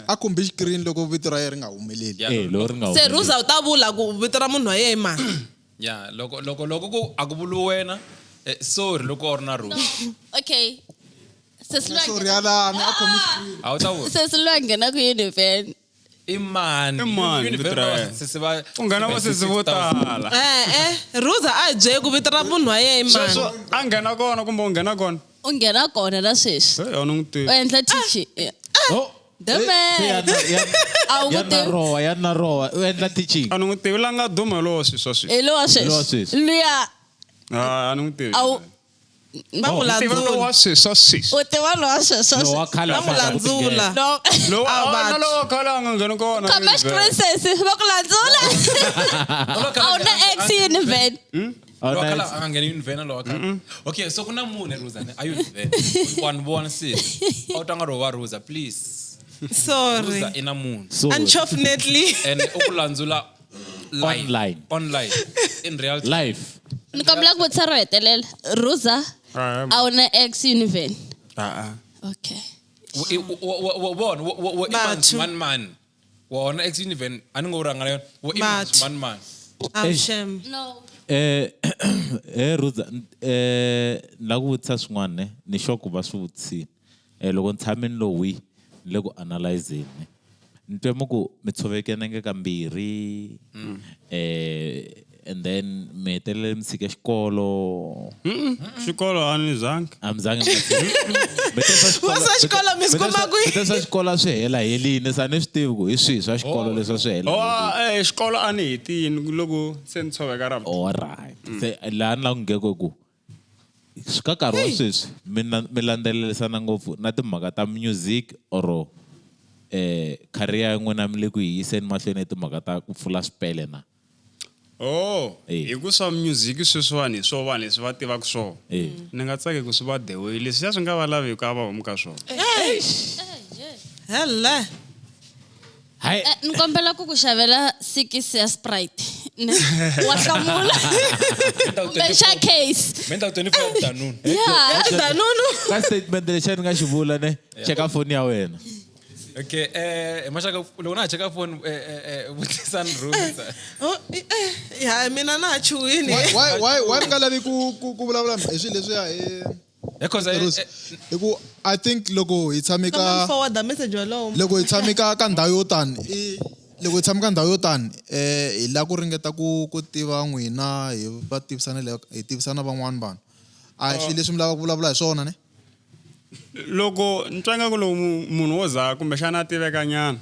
a khumbi xikirini loko vito ra yena ri nga humeleli. Loko ri nga Se Ruza u ta vula ku vito ra munhu wa yena i mani. Ya, loko loko loko ku a ku vuli wena, sorry loko u ri na Ruza. Okay. Sesi loyi a Sorry yalani a khumbi xikirini. A wu ta vula. Sesi loyi a nghenaka yunivhesiti. I mani? I mani Yunivhesiti vito ra va yena? sesi va U nghena va sesi vo tala. Ruza a hi byeli ku vito ra munhu wa yena i mani. Sweswo a nghena kona kumbe u nghena kona? U nghena kona la sweswi. A ni n'wi tivi. U endla teaching. The man. A wu Ya n'wi tivi. narowa, ya narowa, u endla teaching. A ni n'wi tivi la nga duma hi lowa sweswi wa sweswi. Hi lowa Hi lowa sweswi. sweswi. Luya Ah, a ni n'wi tivi. a wu Va n'wi Ni tiva landzula. lowa sweswi wa sweswi. u tiva lowa sweswi. Lowa wa khale Va n'wi a nga ku landzula. tingena. No. Lowa A a va- na lowa khale a nga ngheni kona. Khomba xikirini sesi va ku landzula. A wu na ex yunivhesiti. A wu Lowa na khale ex. a nga ngheni yunivhesiti lowa khale. Okay, so ku na munhu Ruza ne a yunivhesiti. Wa ni vona sesi. A wu twa nga ri wa Ruza, please. Sorry. Ruza i na munhu. Sorry. Unfortunately. And u ku landzula live. Online. Online. In real time. Life. Ni kombela ku vutisa ro hetelela. Ruza Ah, a wu na ex yunivhesiti. Ah, ah. Okay. Vona, wo i Batho. man man. Wona ex yunivhesiti a ni ngo ranga na yona. Wo i Batho. man man. I'm shame. No. Ruza, ni lava ku vutisa swin'wana ne, ni sure ku va swi vutisile. Loko ni tshame ni lo wi, ni le ku analyzeni ne. Ni twe mi ku mi tshoveke nenge kambirhi, and then mi hetelele mi tshike xikolo. Xikolo a ni zangi. A mi zangi mi tshika. Mi te swa xikolo- Va swa xikolo mi swi mi te kuma kwihi? mi te swa xikolo a swi hela helini, se a ni swi tivi ku hi swihi swa xikolo leswi a swi hela Oh, helini. xikolo a ni hetini loko se ni tshoveka ra Alright. Se laha ni la ku ngheko ku swi ka nkarhi wa sweswi mi landzelerisana ngopfu na timhaka ta music or career ya n'wina mi le ku yi yiseni mahlweni hi timhaka ta ku pfula swipele na. Oh, Eh. hi ku swa music sweswiwani hi swo vanhu leswi va tivaka swona. Eh. Ni nga tsaki ku swi va the way leswiya swi nga va laveki a va humi ka swona. Hele. Hayi Ni kombela ku ku xavela sikisi ya Sprite. Ne? Wa hlamula. Kumbe xa case. Mental 24 afternoon. Yeah. Danunu. ka statement lexi ni nga xi vula ne cheka foni ya wena. Okay, maxaka loko na ha cheka phone vutisani Ruza. Oh, ya mina na ha chuhini. Why mi nga lavi ku ku ku vulavula hi swilo leswiya hi Because Ruza? Hi ku I think loko hi tshame Come ka forward the message wolowo. loko hi tshame ka ndhawu yo tani i loko hi tshame ka ndhawu yo tani hi lava ku ringeta ku ku tiva n'wina hi va tivisana hi tivisana van'wani vanhu. A hi swilo leswi mi lavaka ku vulavula hi swona ne? Loko ni twa ingaku loko munhu wo za kumbexana a tiveka nyana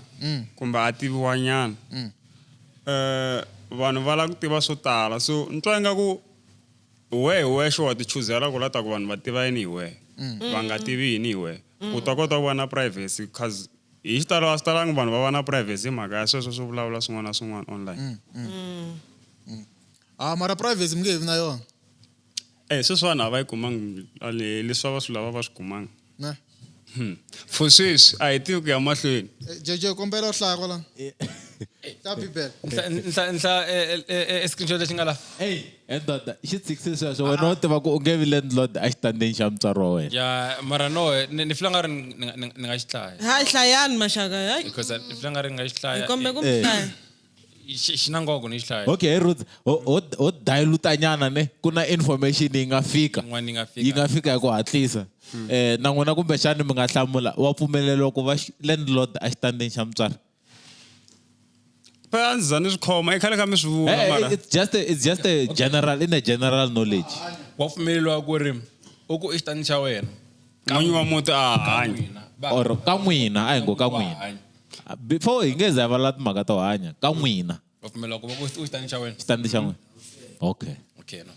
kumbe a tiviwa nyana vanhu va lava ku tiva swo tala so ni twa ingaku wehe hi wexe wa ti chuzela ku la ta ku vanhu va tiva yini hi wehe va nga tivi yini hi wehe ku ta kota ku va na privacy cause hi xitalo a swi talangi vanhu va va na privacy hi mhaka ya sweswo swo vulavula swin'wana na swin'wana online. Ah mara privacy mi nge vi na yona. Sweswi vanhu a va yi kumangi leswi va swi lava va swi kumangi. Ne? For sweswi a hi tivi ku ya mahlweni. JJ kombela u hlaya kwalano. Ta Bibele. Nhla screenshot lexi nga la. Hey, ndoda, xi tshikise sweswo wena u tiva ku u nge vi landlord a xitandini xa mutswari wa wena. Ya, mara no, ni feel nga ri ni nga xi hlaya. Hayi hlayani maxaka hayi. Because ni feel nga ri ni nga xi hlaya. Hi kombe ku mi hlaya. Xi na nkoka ni xi hlaya. Okay, Ruth, ho dilute nyana ne ku na information yi nga fika. Yin'wana yi nga fika. Yi nga fika hi ku hatlisa. Na n'wina kumbexani mi nga hlamula wa pfumeleriwa ku va landlord a xitandini xa mutswari. Phela a ndzi za ni swi khoma i khale kha mi swi vula mara. It's just a general in a general knowledge. Wa pfumeleriwa ku ri U ku i xitandi xa wena. N'winyi wa muti a hanyi. N'wina, va- Or ka n'wina a hi ngo ka va n'wina. hanya. Before hi nge za hi vulavula timhaka to hanya, ka n'wina. Va pfumela ku va ku u xitandi xa wena. Xitandi xa n'wina. Okay. Okay, no.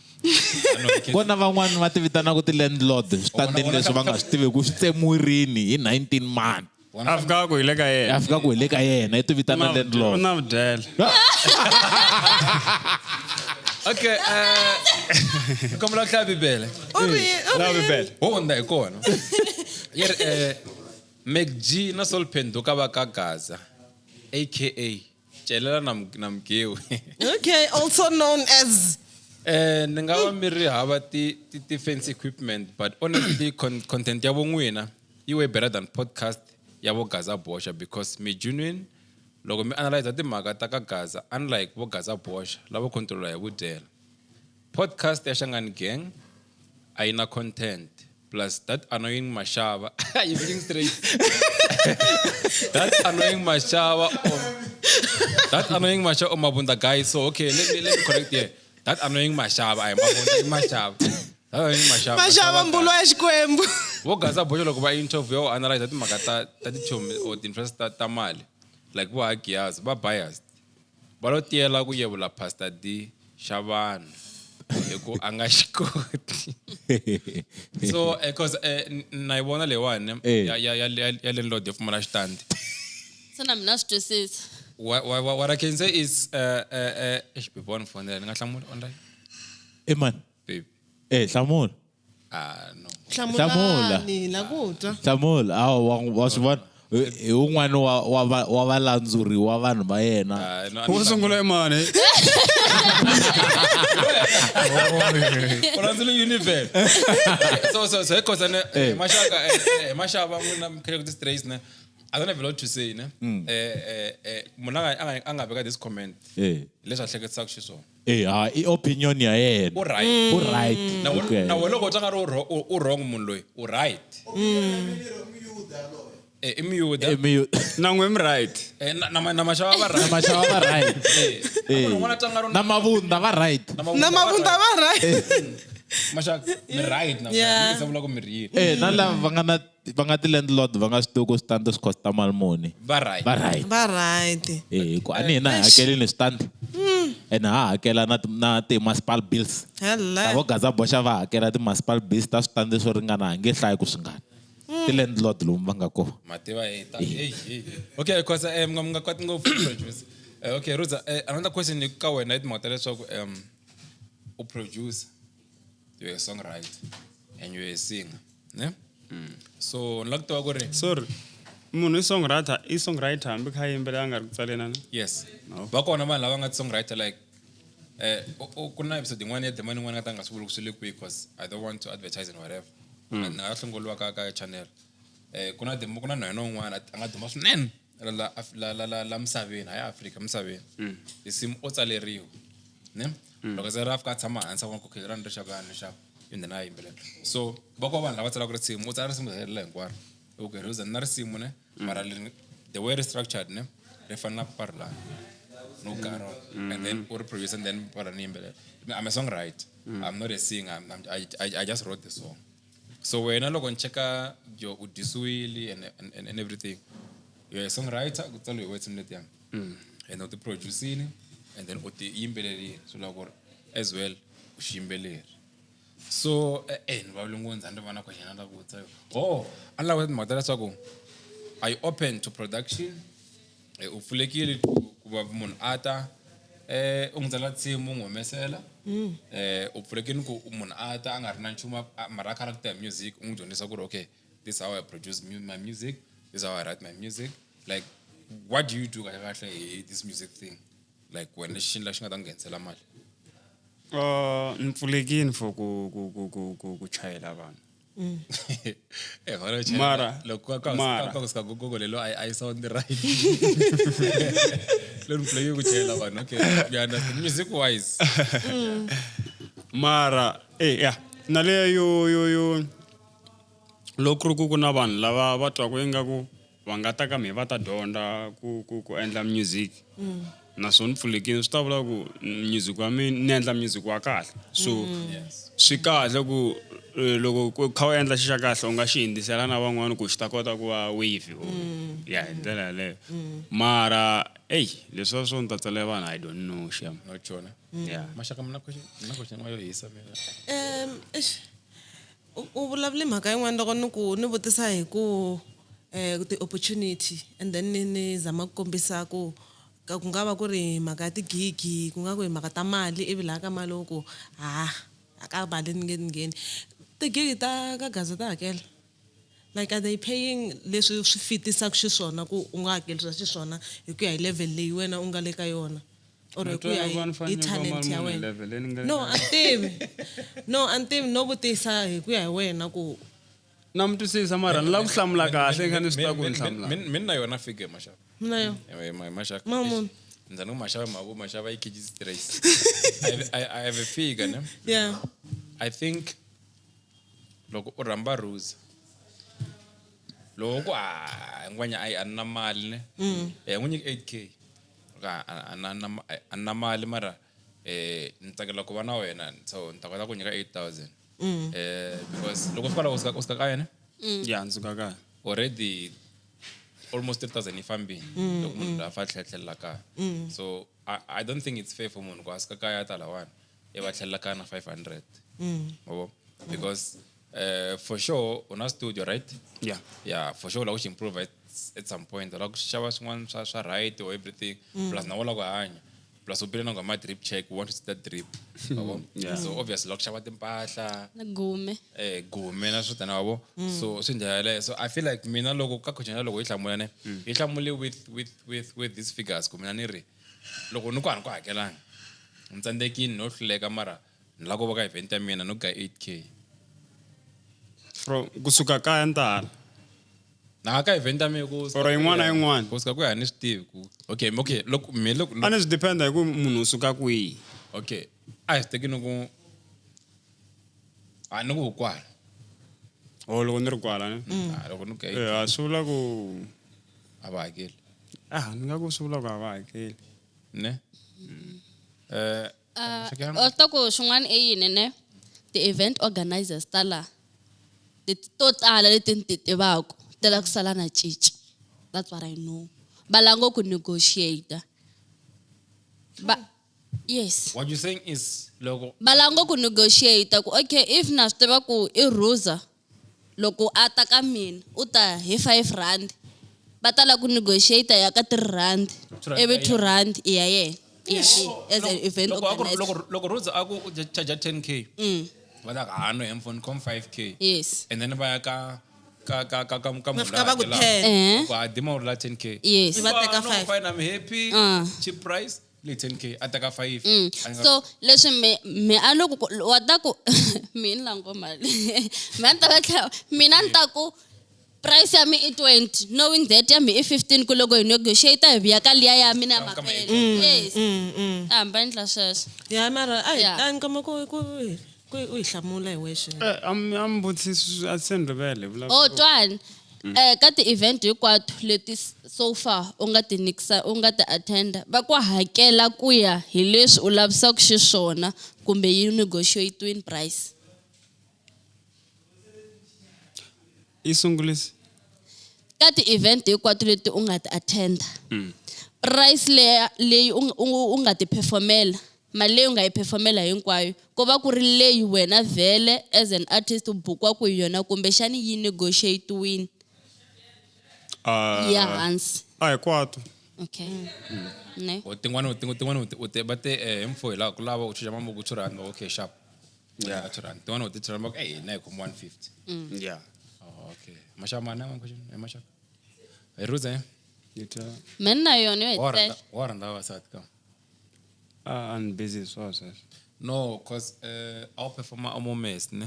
Kona van'wani va ti vitanaka ti-landlord switandini leswi va nga swi tivi ku swi tsemiwe rini hi 19 mani. A fika ku hi le ka yena. A fika ku hi le ka yena i ti vitana landlord. U na vudyela. Okay, kombela ku hlaya Bibele. U ri u La ri Bibele. Ho hundza hi kona. Yi ri Mac G na Sol Phenduka va ka Gaza aka Celela na na Mgewu. Okay, also known as Ni nga va mi ri hava ti ti ti fancy equipment but honestly content ya vo n'wina yi way better than podcast ya vo Gaza Boxa because mi genuine loko mi analyze timhaka ta ka Gaza unlike vo Gaza Boxa lavo control hi vudyela. Podcast ya Shangani Gang a yi na content plus that annoying Mashava you being straight that annoying Mashava or that annoying Mashava or Mabunda guy. So okay, let me correct here. That annoying Mashava, I Mabunda Mashava. That annoying Mashava. Mashava mbulo ya Xikwembu. Vo Gaza Boxa loko va interview va analyze timhaka ta tichomi or ti-interest ta mali like vo Hagias va biased. Va lo tiyela ku yevula Pastor D xa vanhu hi ku a nga xi koti. So cause na yi vona leyiwani ya landlord yo pfumala xitandi. Se na mina swi twisisa. What I can say is eish, babe, wa ni fonela ni nga hlamula online? I mani? Babe. Hlamula. Ah, no. Hlamulani, la ku twa. Hlamula. Ah, wa swi vona. Hi un'wana wa valandzuri wa vanhu va yena. Ah, no, a Wo ni sungula i mani? U landzile Univen. So hi khosa ne hi maxaka hi maxava n'wina mi khele ku ti-strays ne. I don't have a lot to say ne. Munhu a nga veka this comment. Leswi a hleketisaka xiswona. Ha, i opinion ya yena. U right. U right. Na Okay. na wena loko u twa nga ri u wrong munhu loyi, u right. I muyuda. I muyuda. Na n'we mi right. Na maxava va right. Na maxava va right. Na munhu un'wana a twa nga ri Na mavunda va right. Na mavunda va right. Maxaka, mi right na Yeah. mi vula ku mi ri yini. Na lava va nga na va nga ti-landlord va nga swi tivi ku switandi swi costa mali muni. Va right. Va right. Va right. Hi ku a ni hina hi hakelini switandi. Ene ha hakela na ti-municipal bills. Hello. Lavo Gaza Boxa va hakela ti-municipal bills ta switandi swo ringana ha nge hlayi ku swi ngani. Ti-landlord lomu va nga kona. Mativa hi ta. Hey, hey. Okay, because mi nga kwati ngopfu produce. Okay, Rudza, another question ni ka wena i timhaka ta leswaku u produce, you're a songwriter and you're a singer, ne? So ni lava ku tiva ku ri Sorry. Munhu i songwriter hambi kha yimbelela a nga ri ku tsaleni na? Yes. No. Va kona vanhu lava nga ti-songwriter like ku na episode yin'wana ya Demani yin'wana nga ta nga swi vuli ku swi le kwihi because I don't want to advertise and whatever. Ni nga hlongoliwa ka channel. Ku na demo, ku na nhwanyana un'wana a nga duma swinene la misaveni, hayi Afrika, misaveni. Risimu o tsaleriwa, ne? Loko se ra fika a tshama hansi a vona ku okay, ra ni rixaka, ra ni rixaka, and then a yimbelela. So va kona vanhu lava tsalaka risimu, u tsala risimu ri helela hinkwaro. Okay, ri za ni na risimu ne, mara the way ri structured ne, ri fanele ku parulana. No garo. And then u ri produce and then para ni yimbelela. I'm a songwriter. I'm not a singer. I just wrote the song. So wena loko ni cheka yo u dyisiwile and everything. You're a songwriter, ku tsaliwe hi words letiya. And u ti producini and then u ti yimbelerile. So loko as well u xi yimbeleri. So ni vulavule ngopfu ndzhaku ni vona question a ni lava ku vutisa yona. Oh, a ni lava ku timhaka ta leswaku are you open to production? U pfulekile ku va munhu a ta u n'wi tsalela nsimu u n'wi humesela. U pfulekile ku munhu a ta a nga ri na nchumu mara a kha a lava ku tiva music u n'wi dyondzisa ku ri okay, this is how I produce my music, this is how I write my music. Like what do you do kahle kahle hi this music thing? Like wena lexi xi nga ta nghenisela mali? Ni pfulekile for ku chayela vanhu. Mara, Loko mara. ka kusuka ku Google lelo a yi sound right. Lero ni pfulekile ku chayela vanhu. Okay, you understand music wise. Mara, yeah. Na leyo yo, yo, yo. Loko ku ri ku na vanhu lava va twaku ingaku va nga ta ka mehe va ta dyondza ku endla music. Naswona ni pfulekile swi ta vula ku music wa mina ni endla music wa kahle. So swi kahle ku loko ku kha u endla xi xa kahle u nga xi hindzisela na van'wana ku xi ta kota ku va wave or ya hi ndlela yaleyo. Mara eyi leswiya swo ni ta tsalela vanhu I don't know xem. No chona. Yeah. Maxaka mina question, mina question yo hisa mina. Eish, u vulavule mhaka yin'wana loko ni ku ni vutisa hi ku ti-opportunity and then ni zama ku kombisa ku ka ku nga va ku ri mhaka ya tigigi ku nga ku hi mhaka ta mali ivi laha ka mali u ku ha a ka mali ni nge ngheni tigigi ta ka Gaza ta hakela. Like are they paying leswi swi fitisaka xiswona ku u nga hakerisa xiswona hi ku ya hi level leyi wena u nga le ka yona or hi ku ya hi talent ya wena? No, a ni tivi. No, a ni tivi no vutisa hi ku ya hi wena ku Na mi twisisa mara ni lava ku hlamula kahle ni kha ni swi tiva ku ni hlamula. Mina na yona figure maxava. Mina yo. Maxaka. Mamunhu. Ndza ni ku maxava mhaku maxava yi khiji stress. I have a figure ne. Yeah. I think loko u rhamba Rose loko ku a ngwenya ayi a na mali ne. N'wi nyiki 8K. Ka a na mali mara ni tsakela ku va na wena so ni ta kota ku nyika 8,000. Because loko fika la u suka kaya ne? Yeah, ndzi suka kaya. Already almost 3,000 yi fambile loko munhu loyi a fa tlhelela kaya. So I don't think it's fair for munhu ku a suka kaya a ta lawani i va tlhelela kaya na 500. Yabo? Because for sure u na studio, right? Yeah. Yeah, for sure u lava ku xi improve at some point. U lava ku xava swin'wana swa right or everything. Plus na u lava ku hanya. Plus u bile na nghoma drip check, we want to see that drip. Yabo? Yeah. So obviously loko xava timpahla, Na gume. Gume na swo tana yabo. So swi ndlela yaleyo. So I feel like mina loko ka question loko yi hlamula ne, yi hlamule with these figures ku mina ni ri loko ni ku a ni ku hakelanga. Ni tsandzekile no hluleka mara ni lava ku va ka event ya mina no ka 8K. From kusuka kaya ni ta hala. Na ka event ya mina ku Or yin'wana na yin'wana. Ku suka ku ya ni swi tivi ku. Okay, okay, loko me loko A ni swi depend hi ku munhu u suka kwihi. Okay. A hi swi teki ni ku a ni ku kwala. Oh, loko ni ri kwala ne? Ah, loko ni ku A swi vula ku a va hakeli. Ah, ni nga ku swi vula ku a va hakeli. Ne? O ta ku swin'wana i yini ne? Ti-event organizers ta la leti to tala leti ni ti tivaka ti la ku sala na cinci. That's what I know. Va langa ku negotiate. Ba yes. What you saying is loko Va langa ku negotiate ku okay if na swi tiva ku i Rosa loko a ta ka mina u ta hi 5 rand. Va ta la ku negotiate ya ka 3 rand. 2 rand Ivi ya 2 rand i ya yena. As an event organizer. Loko Rosa a ku u charge 10K. Va ta ku, ah, no, hi mfoni, khom 5K. Yes. And then va ya ka ka ka ka ka ka Va fika va ku 10. Ku a dima u ri la 10K. Yes. Va teka No, 5. fine, I'm happy. Cheap price, le 10K, a teka 5. A nga So leswi me a loko ku wa ta ku mina ni lango mali. Me a ni ta va tlhela mina ni ta ku price ya mi i 20 knowing that ya mi i 15 ku loko hi negotiate hi vuya ka liya ya mina ya Ka ma mapele. Yes. A hamba endla sweswo. Ya mara a hi Yeah. a ni komba ku ku ku u hi hlamula hi wexe. A mi vutisi a se ni rivele vula. Oh twani. Ka ti-event hinkwato leti so far u nga ti nikisa u nga ti attenda va ku hakela ku ya hi leswi u lavisaka xiswona kumbe yi negotiate price. I sungulisi. Ka ti-event hinkwato leti u nga ti attenda. Price leyi u nga ti performela, mali leyi u nga yi performela hinkwayo, ku va ku ri leyi wena vhele as an artist u bukiwaka hi yona kumbexani yi negotiate-wini. Ya hansi. A hinkwato. Okay. Ne. O tin'wana u tin'wana u te va te hi mfo hi laha ku lava u chucha mambuku 2 rand, okay sharp. Yeah. 2 rand. Tin'wana u ti 2 rand, hey, na hi khoma 150. Yeah. Oh, okay. Maxava mana n'wana question, maxava. Hi Rose, eh? Yi twa. Mina na yona yo Wa hetelela. rhandza vavasati ka. A ni busy swa sweswo. No, cause a wu performa a moments ne?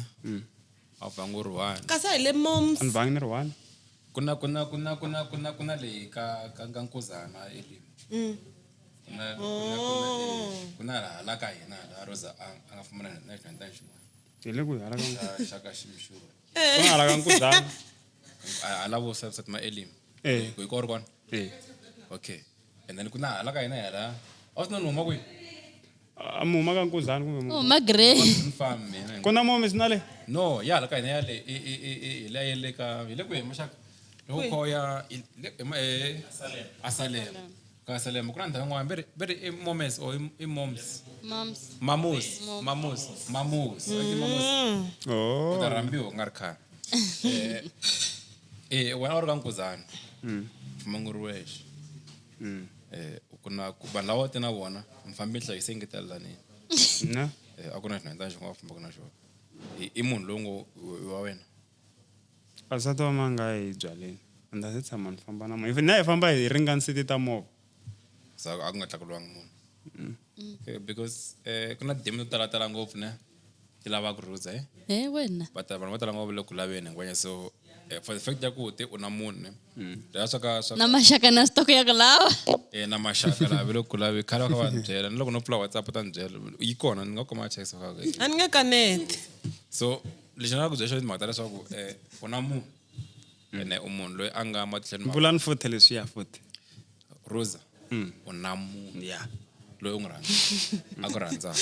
A wu vangi u ri one. Kasi a hi le moms. A ni vangi ni ri one. Ku na ku na ku na ku na ku na ku na leyi ka ka ka Nkuzana eLimpo. Ku na ku na ku na leyi, ku na laha la ka hina laha Rosa a nga famba na na xinhwanyetana xin'wana. Hi le kwihi hala ka Xa xa ka Ximxuva. Ku na hala ka Nkuzana. A la vo subset ma eLimpo. Ku hi ko ri kona? Eh. Okay. And then ku na hala ka hina hala A swi na ni huma kwihi? A mi huma ka Nkuzani kumbe U huma Grey. Ni fambi mina. Ku na moments na le? No, ya hala ka hina ya le i i i i hi leya ya le ka hi le kwihi maxaka? Loko Kwihi? kho ya i le eh Asalem. Ka Asalem ku na ndhawu yin'wana ve ri i Momes or i Moms. Moms. Mamus, Mamus, Mamus. I Mamus. Oh. U ta rhambiwa ku nga ri khale. Eh eh wena u ri ka Nkuzani. Fuma u ri wexe. Eh ku na ku vanhu lava te na vona mi fambi mi hlayise ngetelanini. Na. Eh a ku na xinhwanyetana xi nga fambaka na xona. I munhu loyi ngo i wa wena. Vasati va ma nga hi byaleni. A ndza se tshama ni famba na munhu. Na hi famba hi ringaniseti ta movha. So a ku nga tlakuliwangi munhu. Okay, because eh ku na demo to tala tala ngopfu ne ti lava ku rhuza eh. He wena. But vanhu vo tala ngopfu le ku laveni hinkwanya so for the fact ya ku te u na munhu ne. Leswi swa ka swa Na maxaka na stock ya ku lava. eh na maxaka laha va le ku lavi khale va kha va ni byela ni loko no pfula WhatsApp ta ni byela yi kona ni nga kuma text ka A ni nge kaneti. So lexi ni nga ku byela xona timhaka ta leswaku u na munhu ene u munhu loyi a nga matihlweni ma Vulani futhi leswiya futhi. Rosa u na munhu Yeah. loyi u n'wi rhandzaka a ku rhandzaka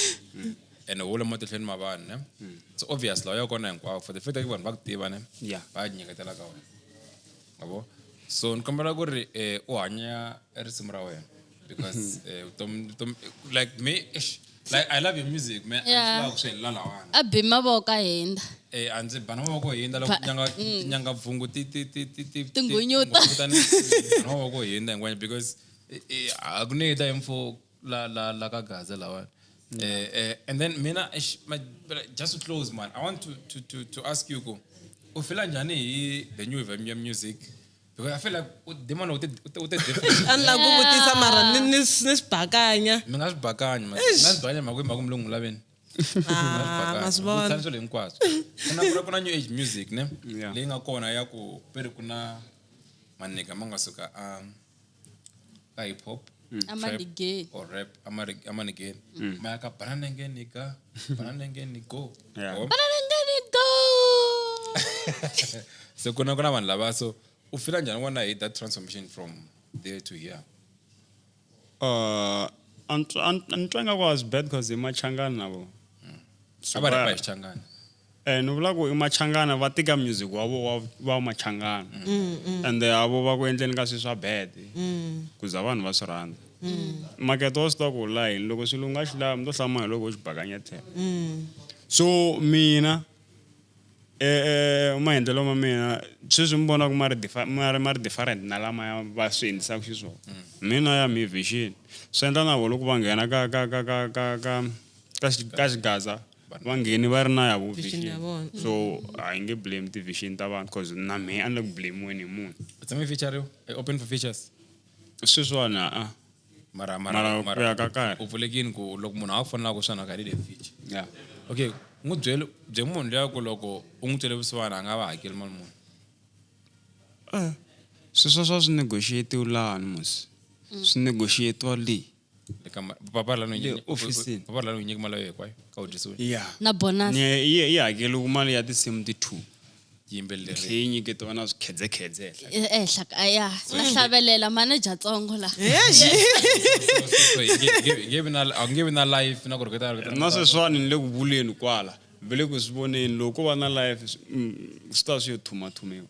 ene wo le matihlweni ma vanhu ne so obvious lawa ya kona hinkwako for the fact that vanhu va ku tiva ne Yeah. va nyiketela ka wena ma so ni kombela ku ri u hanya risimu ra wena because vutomi vutomi like me eish, like I love your music man Yeah. a ndzi lavi ku swi helela lawani A bi mavoko a hindza. Eh, a ndzi bana mavoko hindza loko tinyanga tinyanga bvungu ti ti ti ti ti Tingunyuta. tingunyuta ni bana mavoko hindza hinkwanya because a ku ni ta info la la la ka Gaza lawani and then mina eish, but just to close man I want to ask you ku u feel njhani hi the new wave ya music because I feel like u demon u te u te different A ni lava ku vutisa mara ni ni ni swi bakanya. mi nga swi bakanyi man. Mi nga swi bakanya mhaka mhaka mi le n'wi laveni Ah, ma swi vona. vona swilo hinkwaswo ku na new age music ne Yeah. leyi nga kona ya ku veri ku na manika ma nga suka a ka hip hop A manigeni. or rap a manigeni ma ya ka bananenge nika bananenge ni go Yeah. Or- Bananengeni go. so ku na vanhu lava so u fila njhani vona hi that transformation from there to here A ni twa ingaku a swi bad cause i machangani na vona. So a va rapa va- hi xichangani Eh, ni vula ku i machangana va tika music wa vo wa machangana and a vo va ku endleni ka swilo swa bad ku za vanhu va swi rhandza makete wa swi tiva ku wu layini loko swilo u nga xi lavi mi to hlamala hi loko u xi bakanya tlhelo so mina maendlelo ma mina sweswi mi vonaka ma ri ma ri different na lama ya va swi endlisaka xiswona mina ya mi vision swi endla na vo loko va nghena ka ka ka ka ka ka ka ka xigaza va ngheni va ri na ya vo Vision ya vision vona. so a yi nge blame ti-vision ta vanhu cause na mehe a ni le ku blame-weni hi munhu u tshame feature open for features sweswiwani a mara Mara ku ya ka karhi. u pfulekini ku loko munhu a ku fonela ku swona ka le feature yeah okay n'wi byele bye munhu luya ku loko u n'wi twele vusiwana a nga va hakeli mali muni sweswo swa swi negotiatiwa lani musi swi negotiatiwa le Le ka papa la Le ofisini. papa la n'wi nyiki mali ya hinkwayo ka u dyisiwe yeah Na bonus. Yi hakeliwe mali ya tinsimu ti-two yimbeleri tlhe yi nyiketiwa na swikhedzekhedze henhla Ehenhla ka ya. Na hlavelela manager tsongo la. So, hi nge vi na a ku nge vi na life na ku rhuketa na sweswiwani ni le ku vuleni kwala ve le ku swi voneni loko ko va na life swi ta swi yo thumathumiwa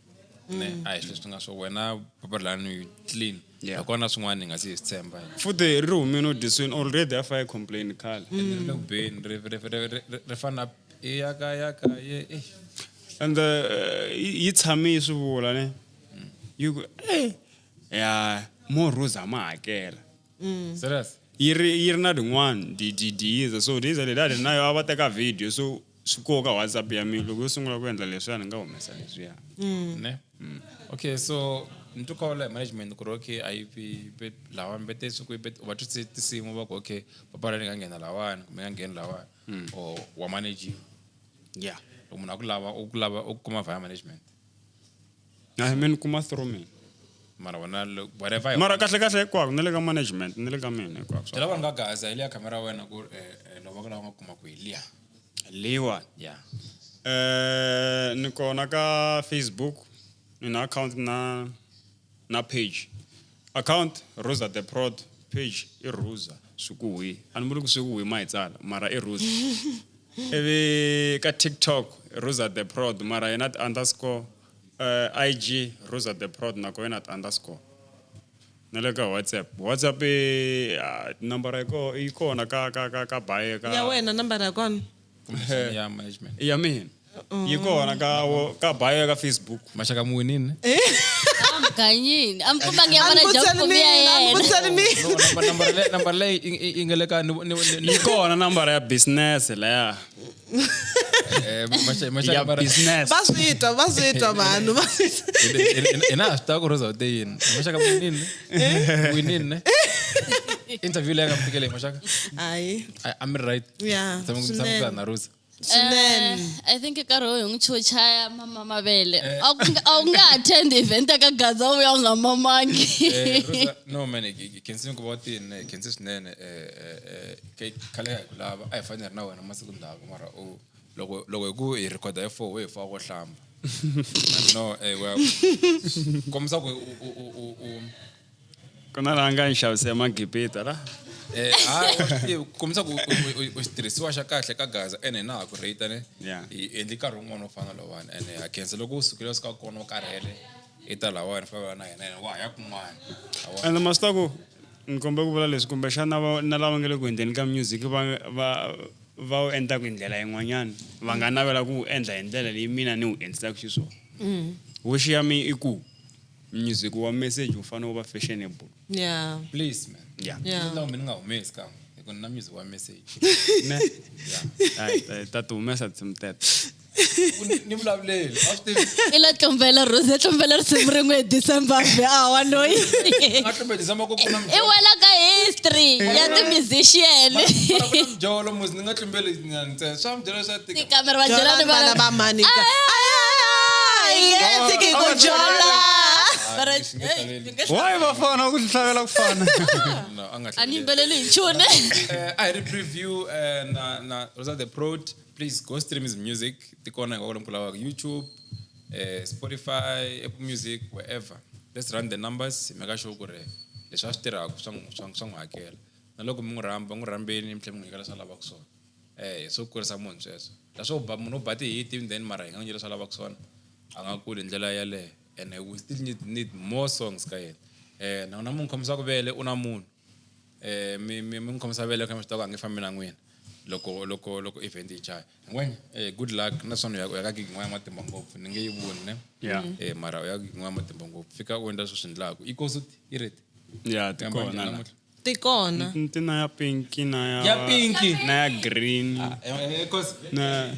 ne a hi swilo swi nga swo wena papa la ni clean Yeah. loko na swin'wana hi nga si hi swi tshemba futhi ri humile dyisweni already a fa yi complain khale ri le ku beni ri fana i ya ka ya ka ye eh. And yi tshame yi swi vula ne yi ku e ya mo rosa ma hakela serious yi ri na tin'wani diyiza so diyiza leti a ti nayo a va teka video so swi koka WhatsApp ya mina loko yo sungula ku endla leswiya ni nga humesa leswiya ne okay so ni twa kawula hi management ku ri okay a yi vi lawa mi vete swi ku va twi tinsimu va ku okay papa la ni nga nghena lawani kumbe nga ngheni lawani or wa managiwa yeah loko munhu a ku lava u ku lava u kuma via management a mi ni kuma through mina mara wena whatever mara kahle kahle hinkwako na le ka management na le ka mina hinkwako byela vanhu ka gaza hi liya camera wena ku loko va ku lava nga kuma ku hi liya leyiwani yeah ni kona ka Facebook ni na account na page account Rosa the Prod page i Ruza Swikuhi. A ni vuli ku Swikuhi ma hi tsala mara i Ruza. Ivi ka TikTok Ruza the Prod mara yena ti underscore IG Ruza the Prod na ko yena ti underscore. Na le ka WhatsApp. WhatsApp i nambara yi kona yi kona ka ka ka ka bio ka Ya wena nambara ya kona. Ya management. Ya mina. Yi kona ka ka bio ka Facebook. Maxaka mu winini? Amganyini. Amkumbangi ya manager kumia yena. Nambara leyi yi nga le ka ni Yi kona nambara ya business laya. Maxaka Ya business. Va swi twa, va swi twa vanhu, va swi twa. Hina ha swi tiva ku Rosa u te yini. Maxaka mu winini? Winini ne? Interview leyi nga mi tikeli maxaka. Hayi. I'm right. Yeah, Tshama swinene. na Rosa. Swinene. I think nkarhi wo hi n'wi chuchaya mama mavele. A wu nga attend event ya ka Gaza u ya u nga mamangi. Rosa, no man, khensi ku va tini, khensi swinene khale hi ku lava a hi fanele ri na wena masiku ndhaku mara u loko loko hi ku hi record hi 4 we hi fa ko hlamba. No, wa kombisa ku u Ku na laha nga ni xavisela magibita la. Kombisa ku u xitirhisiwa xa kahle ka Gaza ene na ha ku rate ne. Hi endli nkarhi wun'wana wo fana na lowani ene ha khensa loko u sukile u suka kona u karhele i ta lahawani famba na hina ene wa ha ya kun'wana. Ende ma swi tiva ku ni kombe ku vula leswi kumbexana na lava nga le ku endleni ka music va va va wu endlaka hi ndlela yin'wanyana va nga navela ku wu endla hi ndlela leyi mina ni wu endlisaka xiswona. Wish ya mina i ku music wa message wu fanele wu va fashionable. Yeah. Please man. Yeah. Yeah. No, mina nga humesi kambe hi ku na music wa message. Ne? Yeah. Ta ti humesa tinsimu teto. Ni vulavuleli. A swi tivi. I la tlumbela Rose, tlumbela risimu rin'we hi December ve a wa loyi. A tlumbe December ku kuna I wela ka history ya ti-musician. Mjolo muzi ni nga tlumbeli ntsena. Swa mjolo swa tika. Tikamera va byela ni Vana va mani ka. Ay, ay, tiki ku jola. Why vafana ku hlavela ku fana? No, a nga A ni yimbeleli hi nchumu. A hi ri preview na Rosa the Prod. Please go stream his music. Tikona hinkwako lomu ku lavaka YouTube, Spotify, Apple Music, wherever. Let's run the numbers. Hi make sure ku ri leswi a swi tirhaka swa n'wi hakela. Na loko mi n'wi rhamba, n'wi rhambeni mi tlhela mi n'wi nyika leswi a lavaka swona. Swo kurisa munhu sweswo. Leswo ba munhu u ba ti-hit then mara hi nga n'wi nyika leswi a lavaka swona. A nga kuli hi ndlela yaleyo. And we still need more songs ka yena. Na n'wina mi n'wi khomisaka vele u na munhu. Mi n'wi khomisa vele kha mi swi tiva ku a nge fambi na n'wina loko loko loko event yi chaya. Ngwenya, good luck naswona u ya ka gig yin'wana ya matimba ngopfu ni nge yi voni ne. Yeah. Mara u ya gig yin'wana ya matimba ngopfu. Fika u endla sweswi endlaku. I concert yi ready? Yeah, ti kona la. Ti kona. Ti na ya pink na ya Ya pink. na ya green. Na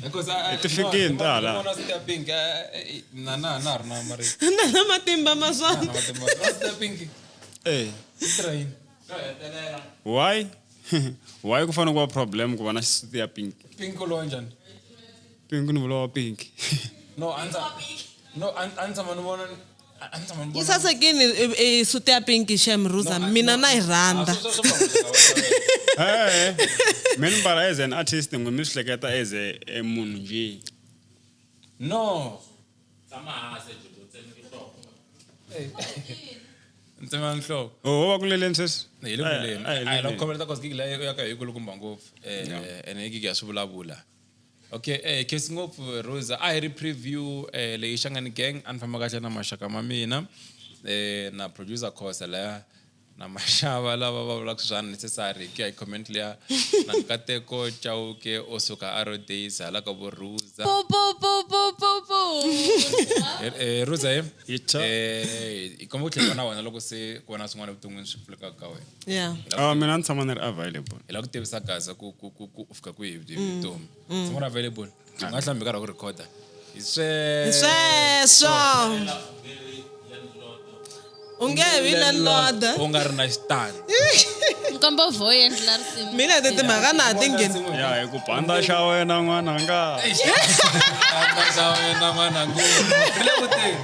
ti fikini ta hala. Ya pink na na na ri na mari. Na na matimba ma swona. Na matimba. Ya pink. Train. Why? Why ku fanele ku va problem ku va na xisuti ya pink? Pink lowa njhani? Pink ni vula wa pink. No, answer. No, answer man vona. Yi sasekile i suti ya pink shem Rosa mina na yi rhandza. Mina ni mbala as an artist n'wi mi swi hleketa as a munhu njhe. No. Tshama hansi Jojo tsemeki nhloko. Ntsema nhloko. Oh, va kuleleni sweswi? Hi le kuleni. A hi A hi la leleni. ku khomelela cause gig leyi ya ka hi kulukumba ngopfu. Ene gig ya swi vulavula. Okay, khensi ngopfu Rosa. A hi ri preview leyi Shangani Gang a ni famba kahle na maxaka ma mina na producer Khosa laya na maxava lava va vulaka swa unnecessary ku ya hi comment liya na Nkateko Chauke o suka a ro days hala ka vo Rosa. Pu pu pu pu pu pu. Rosa hi komba ku tlhela na wena loko se ku va na swin'wana evuton'wini swi pfulekaka ka wena. Yeah. Mina ni tshama ni ri available. Hi lava ku tivisa Gaza ku ku ku ku u fika kwihi hi vutomi. Tshama ri available. U nga hlambi nkarhi wa ku record. Hi Sweswo. U nge vi landlord. U nga ri na xitandi. Nkombo voyi endla risimu. Mina leti timhaka na ha ti ngheni. Ya hi ku banda xa wena n'wananga. Banda xa wena n'wananga. Ri le ku teni.